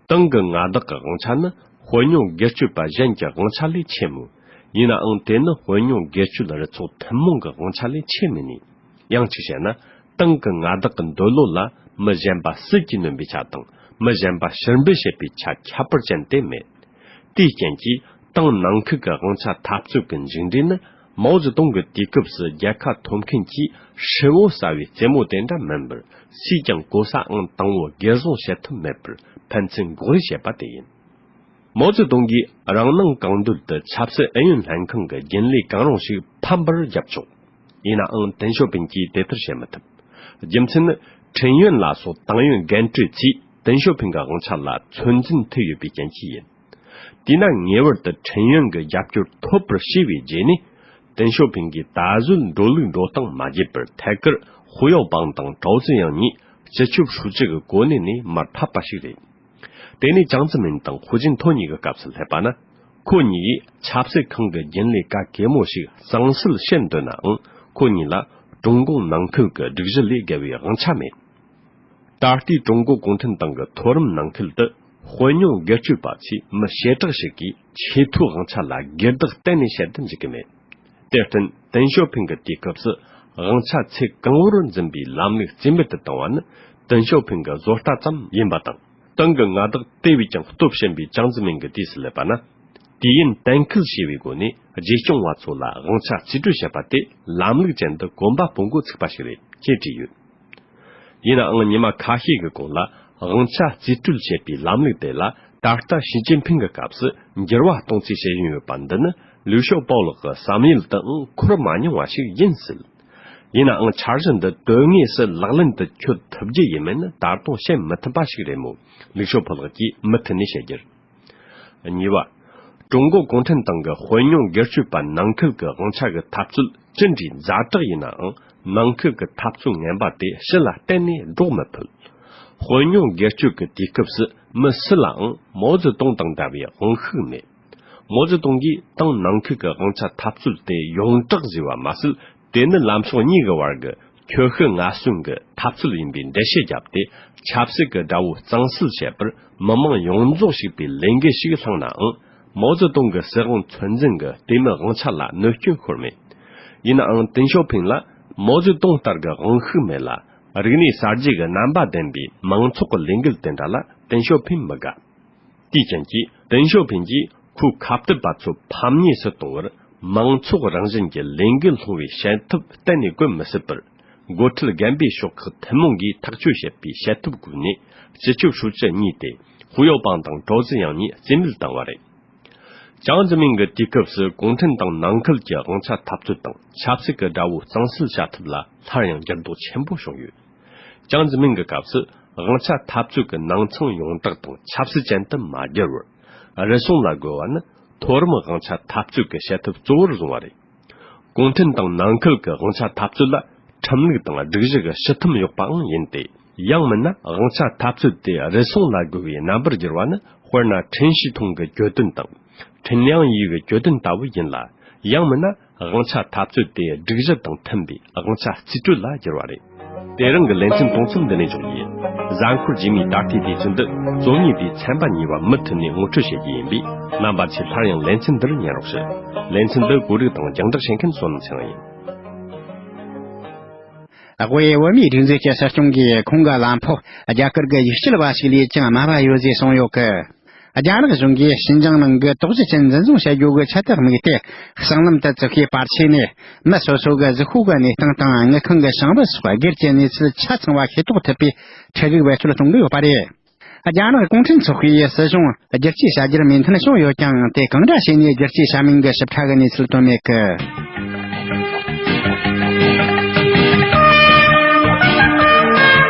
ཏང་གི་མངའ་བདག་གི་དབང་ཆ་ནི་དཔོན་ཉུང་སྒེར་གཅོད་པ་གཞན་གྱི་དབང་ཆ་ལས་ཆེ་མོད། ཡིན་ནའང་དེ་ནི་དཔོན་ཉུང་སྒེར་གཅོད་རུ་ཚོགས་ཐུན་མོང་གི་དབང་ཆ་ལས་ཆེ་མི་ནུས། ཡང་གཅིག་བཤད་ན། ཏང་གི་མངའ་བདག་གི་འདོད་བློ་ལ་མི་གཞན་པ་སྲིད་ཀྱིས་ནོན་པའི་ཆ་དང་། མི་གཞན་པ་ཕྱིར་འབུད་བྱེད་པའི་ཆ་ཁྱད་པར་ཅན་དེ་མེད། དེའི་རྐྱེན་གྱིས་ཏང་ནང་ཁུལ་གྱི་དབང་ཆ་འཐབ་རྩོད་ཀྱི་མཇུག་འབྲས་ནི། མའོ་ཙེ་ཏུང་གི་དུས་སྐབས་སུ་རྒྱལ་ཁ་ཐོབ་མཁན་གྱིས་ཧྲིལ་བོ་ཟ་བའི་རྩེད་མོ་དེ་འདྲ་མིན་པར། སུས་ཀྱང་གོ་ས་ཨང་དང་པོ་སྒེར་བཟུང་བྱེད་ཐུབ་མེད་པར་ཕན་ཚུན་འགོག་རེས་བྱེད་པ་དེ་ཡིན། མའོ་ཙེ་ཏུང་གིས་རང་སྣང་གང་འདོད་དུ་ཆབ་སྲིད་ཨུ་ཡོན་ལྷན་ཁང་གི་རྒྱུན་ལས་གང་རུང་ཞིག་ཕམ་པར་རྒྱབ་ཆོག་ཡིན་ནའང་ཏེང་ཞའོ་ཕིན་གྱིས་དེ་ལྟར་བྱེད་མི་ཐུབ། རྒྱུ་མཚན་ནི། ཁྲིན་ཡོན་ལ་སོགས་ཏང་ཡོན་རྒན་གྲས་ཚོས་ཏེང་ཞའོ་ཕིན་གྱི་དབང་ཆ་ལ་ཚོད་འཛིན་ཐེབས་ཡོད་པའི་རྐྱེན་གྱིས་ཡིན། དེས་ན་ངེས་པར་དུ་ཁྲིན་ཡོན་གྱི་རྒྱབ་སྐྱོར་ཐོབ་པར་བྱས་པའི་རྗེས་ནས། ཏེང་ཞའོ་ཕིན་གྱིས་ད་གཟོད་འགྲོ་ལུགས་འགྲོ་སྟངས་མ་བརྗེད་པར་ཐད་ཀར་ཧུའུ་ཡའོ་པང་དང་ཀྲའོ་ཙི་ཡང་གཉིས་སྤྱི་ཁྱབ་ཧྲུའུ་ཅི་གི་གོ་གནས་ནས་མར་ཕབ་པ་ཞིག་རེད། དེ་ནས་ཅང་ཙེ་མིན་དང་ཧུའུ་ཅིན་ཐོ་གཉིས་ཀྱི་སྐབས་སུ་སླེབས་པ་ན། ཁོ་གཉིས་ཀྱིས་ཆབ་སྲིད་ཁང་གི་རྒྱུན་ལས་ག་གེ་མོ་ཞིག་གཙང་སེལ་བྱེད་འདོད་ནའང་། ཁོ་གཉིས་ལ་ཀྲུང་གུང་ནང་ཁུལ་གྱི་སྒྲིག་གཞི་ལས་བརྒལ་བའི་དབང་ཆ་མེད། ད་ལྟའི་ཀྲུང་གོ་གུང་ཁྲན་ཏང་གི་མཐོ་རིམ་ནང་ཁུལ་དུ། དཔོན་ཉུང་སྒེར་གཅོད་པ་ཚོས་མི་བྱེ་བྲག་ཞིག་གིས་ཆེས་མཐོའི་དབང་ཆ་ལ་སྒེར་བདག་གཏན་ནས་བྱེད་དུ་འཇུག་གི་མེད། དེར་བརྟེན། ཏེང་ཞའོ་ཕིང་གི་དུས་སྐབས་སུ། དབང་ཆ་ཚད་གང་བོར་འཛིན་པའི་ལམ་ལུགས་རྩིས་མེད་དུ་བཏང་བ་ནི་ཏེང་ཞའོ་ཕིང་གི་བཟོ་ལྟ་ཙམ་ཡིན་པ་དང་། ཏང་གི་མངའ་བདག་དེ་བས་ཀྱང་སྟོབས་ཞན་པའི་ཅང་ཙེ་མིན་གྱི་དུས་སུ་སླེབས་པ་ན། དུས་ཡུན་གཏན་འཁེལ་བྱས་པའི་སྒོ་ནས་རྗེས་སྐྱོང་བ་ཚོ་ལ་དབང་ཆ་རྩིས་སྤྲོད་བྱེད་པ་དེ་ལམ་ལུགས་ཅན་དུ་གོམ་པ་སྤོ་འགོ་ཚུགས་པ་ཞིག་རེད་ཅེས་བྲིས་ཡོད། ཡིན་ནའང་ཉི་མ་ཁ་ཤས་ཀྱི་གོང་ལ་དབང་ཆ་རྩིས་སྤྲོད་བྱེད་པའི་ལམ་ལུགས་དེ་ལ་ད་ལྟ་ཞི་ཅིན་ཕིང་གི་སྐབས་སུ་འགྱུར་བ་གཏོང་རྩིས་བྱེད་བཞིན་ཡོད་པ་འདི་ནི་ལིའུ་ཞའོ་པའོ་ལགས་ཀྱི་བསམ་ཡུལ་དུའང་འཁོར་མ་མྱོང་བ་ཞིག་ཡིན་སྲིད། ཡིན་ནའང་འཆར་གཞི་འདི་དོན་དངོས་སུ་ལག་ལེན་དུ་འཁྱོལ་ཐུབ་རྒྱུ་ཡིན་མིན་ནི་ད་དུང་བཤད་མི་ཐུབ་པ་ཞིག་རེད་མོད། ལིའུ་ཞའོ་ཕུ་ལགས་ཀྱིས་མུ་མཐུད་ནས་བཤད་རྒྱུར། གཉིས་པ། ཀྲུང་གོ་གུང་ཁྲན་ཏང་གི་དཔོན་ཉུང་སྒེར་གཅོད་པ་ནང་ཁུལ་གྱི་དབང་ཆ་གི་འཐབ་རྩོད་ཅི་འདྲའི་ཛ་དྲག་ཡིན་ནའང་ནང་ཁུལ་གྱི་འཐབ་རྩོད་ངན་པ་དེ་ཕྱི་ལ་གཏན་ནས་སྒྲོག་མི་ཕོད། དཔོན་ཉུང་སྒེར་གཅོད་ཀྱི་དུས་སྐབས་སུ་མི་སུ་ལའང་མའོ་ཙེ་ཏུང་དང་འདྲ་བའི་དབང་ཤུགས་མེད། མའོ་ཙེ་ཏུང་གིས་ཏང་ནང་ཁུལ་གྱི་དབང་ཆ་འཐབ་རྩོད་དེ་ཡོངས་གྲགས་བཟོས་པ་མ་ཟད། དེ་ནི་ལམ་ཕྱོགས་གཉིས་ཀྱི་བར་གྱི་ཁྱོ་ཤུག་ངལ་གསོའི་འཐབ་རྩོད་ཡིན་པའི་འགྲེལ་བཤད་བརྒྱབ་སྟེ། ཆབ་སྲིད་ཀྱི་དགྲ་བོ་གཙང་སེལ་བྱེད་པར་མི་མང་ཡོངས་རྫོགས་ཞུགས་པའི་ལས་འགུལ་ཞིག་བསླངས་ནའང་། མའོ་ཙེ་ཏུང་གི་སྲིད་དབང་ཚོད་འཛིན་གྱི་ལྟད་མོའི་དབང་ཆ་ལ་གནོད་སྐྱོན་ཤོར་མེད། ཡིན་ནའང་ཏེང་ཞའོ་ཕིང་ལ་མའོ་ཙེ་ཏུང་ལྟར་གྱི་དབང་ཤུགས་མེད་ལ། རིག་གནས་གསར་བརྗེ་གི་རྣམ་པ་ལྡན་པའི་མང་ཚོགས་ཀྱི་ལས་འགུལ་དེ་འདྲ་ལ་ཏེང་ཞའོ་ཕིང་མི་དགའ། དེའི་རྐྱེན་གྱིས་ཏེང་ཞའོ་ཕིང་གིས་ཁོའི་ཁ་གཏད་པ་ཚོ་ཕམ་ཉེས་སུ་གཏོང་བར་མང་ཚོགས་རང་བཞིན་གྱི་ལས་འགུལ་སློང་བའི་བྱེད་ཐབས་གཏན་ནས་བཀོལ་མི་སྲིད་པར། འགོ་ཁྲིད་རྒན་པའི་ཤོག་ཁག་ཐུན་མོང་གིས་ཐག་གཅོད་བྱེད་པའི་བྱེད་ཐབས་བཀོལ་ནས། སྤྱི་ཁྱབ་ཧྲུའུ་ཅི་གཉིས་ཏེ་ཧུའུ་ཡའོ་པང་དང་ཀྲོའུ་ཙི་དབྱང་གཉིས་རྩིས་མེད་བཏང་བ་རེད། ཅང་ཙེ་མིན་གྱི་དུས་སྐབས་སུ་གུང་ཁྲན་ཏང་ནང་ཁུལ་གྱི་དབང་ཆ་འཐབ་རྩོད་དང་ཆབ་སྲིད་ཀྱི་དགྲ་བོ་གཙང་སེལ་བྱ་ཐབས་ལ་སླར་ཡང་འགྱུར་ལྡོག་ཆེན་པོ་བྱུང་ཡོད། ཅང་ཙེ་མིན་གྱི་སྐབས་སུ་དབང་ཆ་འཐབ་རྩོད་ཀྱི་ནང་ཚང་ཡོངས་གྲགས་དང་ཆབ་སྲིད་ཅན་དུ་མ་བསྒྱུར་བར། རུལ་སུངས་ལ་རྒོལ་བ་ནི་མཐོ་རིམ་དབང་ཆ་འཐབ་རྩོད་ཀྱི་བྱེད་ཐབས་གཙོ་བོར་བཟུང་བ་རེད། གུང་ཁྲན་ཏང་ནང་ཁུལ་གྱི་དབང་ཆ་འཐབ་རྩོད་ལ་ཁྲིམས་ལུགས་དང་སྒྲིག་གཞི་གི་ཕྱི་ཐུམ་ཡོད་པའང་ཡིན་ཏེ། ཡང་མིན་ན་དབང་ཆ་འཐབ་རྩོད་དེ་རུལ་སུངས་ལ་རྒོལ་བའི་རྣམ་པར་བསྒྱུར་བ་ནི། དཔེར་ན་ཁྲིན་ཞི་ཐུང་གི་གྱོད་དོན་དང་། ཁྲིན་ལིའང་ཡི་གི་གྱོད་དོན་ལྟ་བུ་ཡིན་ལ། ཡང་མིན་ན་དབང་ཆ་འཐབ་རྩོད་དེ་སྒྲིག་གཞི་དང་མཐུན་པའི་དབང་ཆ་རྩིས་སྤྲོད་ལ་བསྒྱུར་བ་རེད། དེ་རིང་གི་ལེ་ཚན་གཏོང་མཚམས་འདི་ནས་འཇོག་ཡིན། གཟའ་འཁོར་རྗེས་མའི་ད་ལྟའི་དུས་ཚོད་འདི་རྩོམ་ཡིག་འདིའི་ཚན་པ་གཉིས་པ་མུ་མཐུད་ནས་ངོ་སྤྲོད་བྱེད་རྒྱུ་ཡིན་པས། རྣམ་པ་ཚོས་སླར་ཡང་ལེ་ཚན་འདིར་ཉན་རོགས་ཞུ། ལེ་ཚན་འདི་གོ་སྒྲིག་དང་རྒྱང་བསྒྲགས་བྱེད་མཁན་བསོད་ནམས་ཚེ་རིང་ཡིན། དབུས་བོད་མིའི་སྒྲིག་འཛུགས་ཀྱི་སྲིད་སྐྱོང་གིས་ཁོང་གི་བླ་ཕོགས་རྒྱ་གར་གྱི་ཡུལ་སྐྱེལ་བ་ཞིག་ལས་ཀྱང་དམའ་བ་ཡོད་ཅེས་གསུངས་ཡོད་ཀི། རྒྱ་ནག་གཞུང་གིས་ཞིན་ཅང་ནང་གི་དོགས་གཞི་ཅན་འཛིན་བཟུང་བྱ་རྒྱུ་གི་ཆེད་དུ་དམིགས་ཏེ། གསང་ལམ་དུ་བཙུགས་པའི་པར་ཆས་ནས་མི་སོ་སོ་གི་གཟུགས་པོ་གི་གནས་སྟངས་དང་དངུལ་ཁང་གི་བྱང་བུ་སོགས་སྒེར་གྱི་གནས་ཚུལ་ཆ་ཚང་བ་ཤེས་རྟོགས་ཐུབ་པའི་ཁྲིད་ཡིག་བེད་སྤྱོད་གཏོང་གི་ཡོད་པ་རེད། རྒྱ་ནག་གུང་ཁྲན་ཚོགས་པའི་སྲིད་གཞུང་བསྒྱུར་བཅོས་བྱ་རྒྱུར་མོས་མཐུན་བྱུང་ཡོད་ཀྱང་། དེ་གང་འདྲ་བྱས་ནས་བསྒྱུར་བཅོས་བྱ་མིན་གྱི་ཞིབ་ཕྲ་གི་གནས་ཚུལ་བཏོན་མེད་ཀི།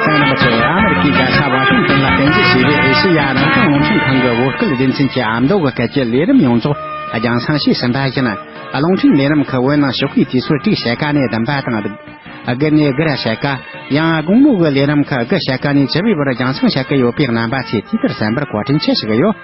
གསན་རིམ་པ་ཚོ། ཨ་མེ་རི་ཀའི་རྒྱལ་ས་ཝ་ཤིང་ཏོན་ལ་རྟེན་གཞི་བྱས་པའི་ཨེ་ཤེ་ཡ་རང་དབང་རླུང་འཕྲིན་ཁང་གི་བོད་སྐད་སྡེ་ཚན་གྱི་ཨ་མདོ་གི་སྐད་ཀྱི་ལས་རིམ་ཡོངས་རྫོགས་རྒྱང་སྲིང་བྱས་ཟིན་པ་ཡིན། རླུང་འཕྲིན་ལས་རིམ་ཁག་བོད་ནང་ཞོགས་པའི་དུས་ཚོད་དྲུག་ཕྱེད་ཀ་ནས་བདུན་པ་དང་། དགུ་ནས་དགུ་ར་ཕྱེད་ཀ། ཡང་དགོང་མོ་གི་ལས་རིམ་ཁག་དགུ་ཕྱེད་ཀ་ནས་བཅུ་པའི་བར་རྒྱང་སྲིང་བྱེད་ཀྱི་ཡོད་པའི་རྣམ་པ་ཚོས་དུས་ལྟར་གསན་པར་བཀའ་དྲིན་ཆེ་ཞུ་གི་ཡོད།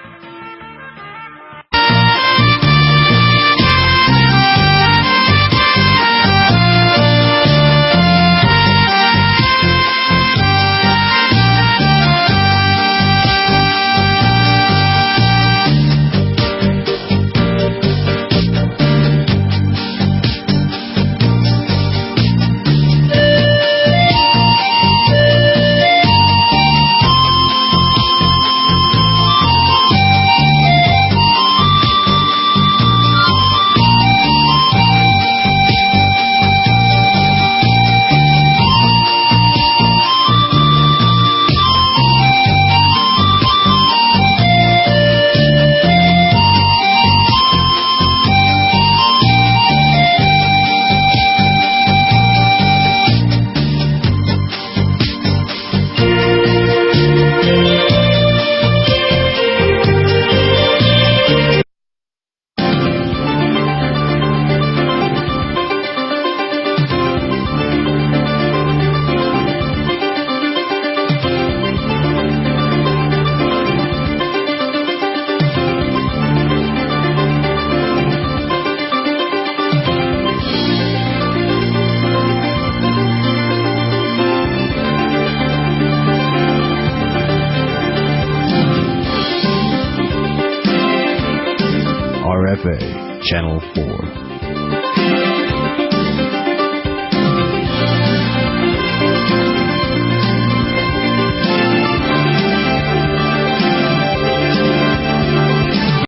R F A Channel four.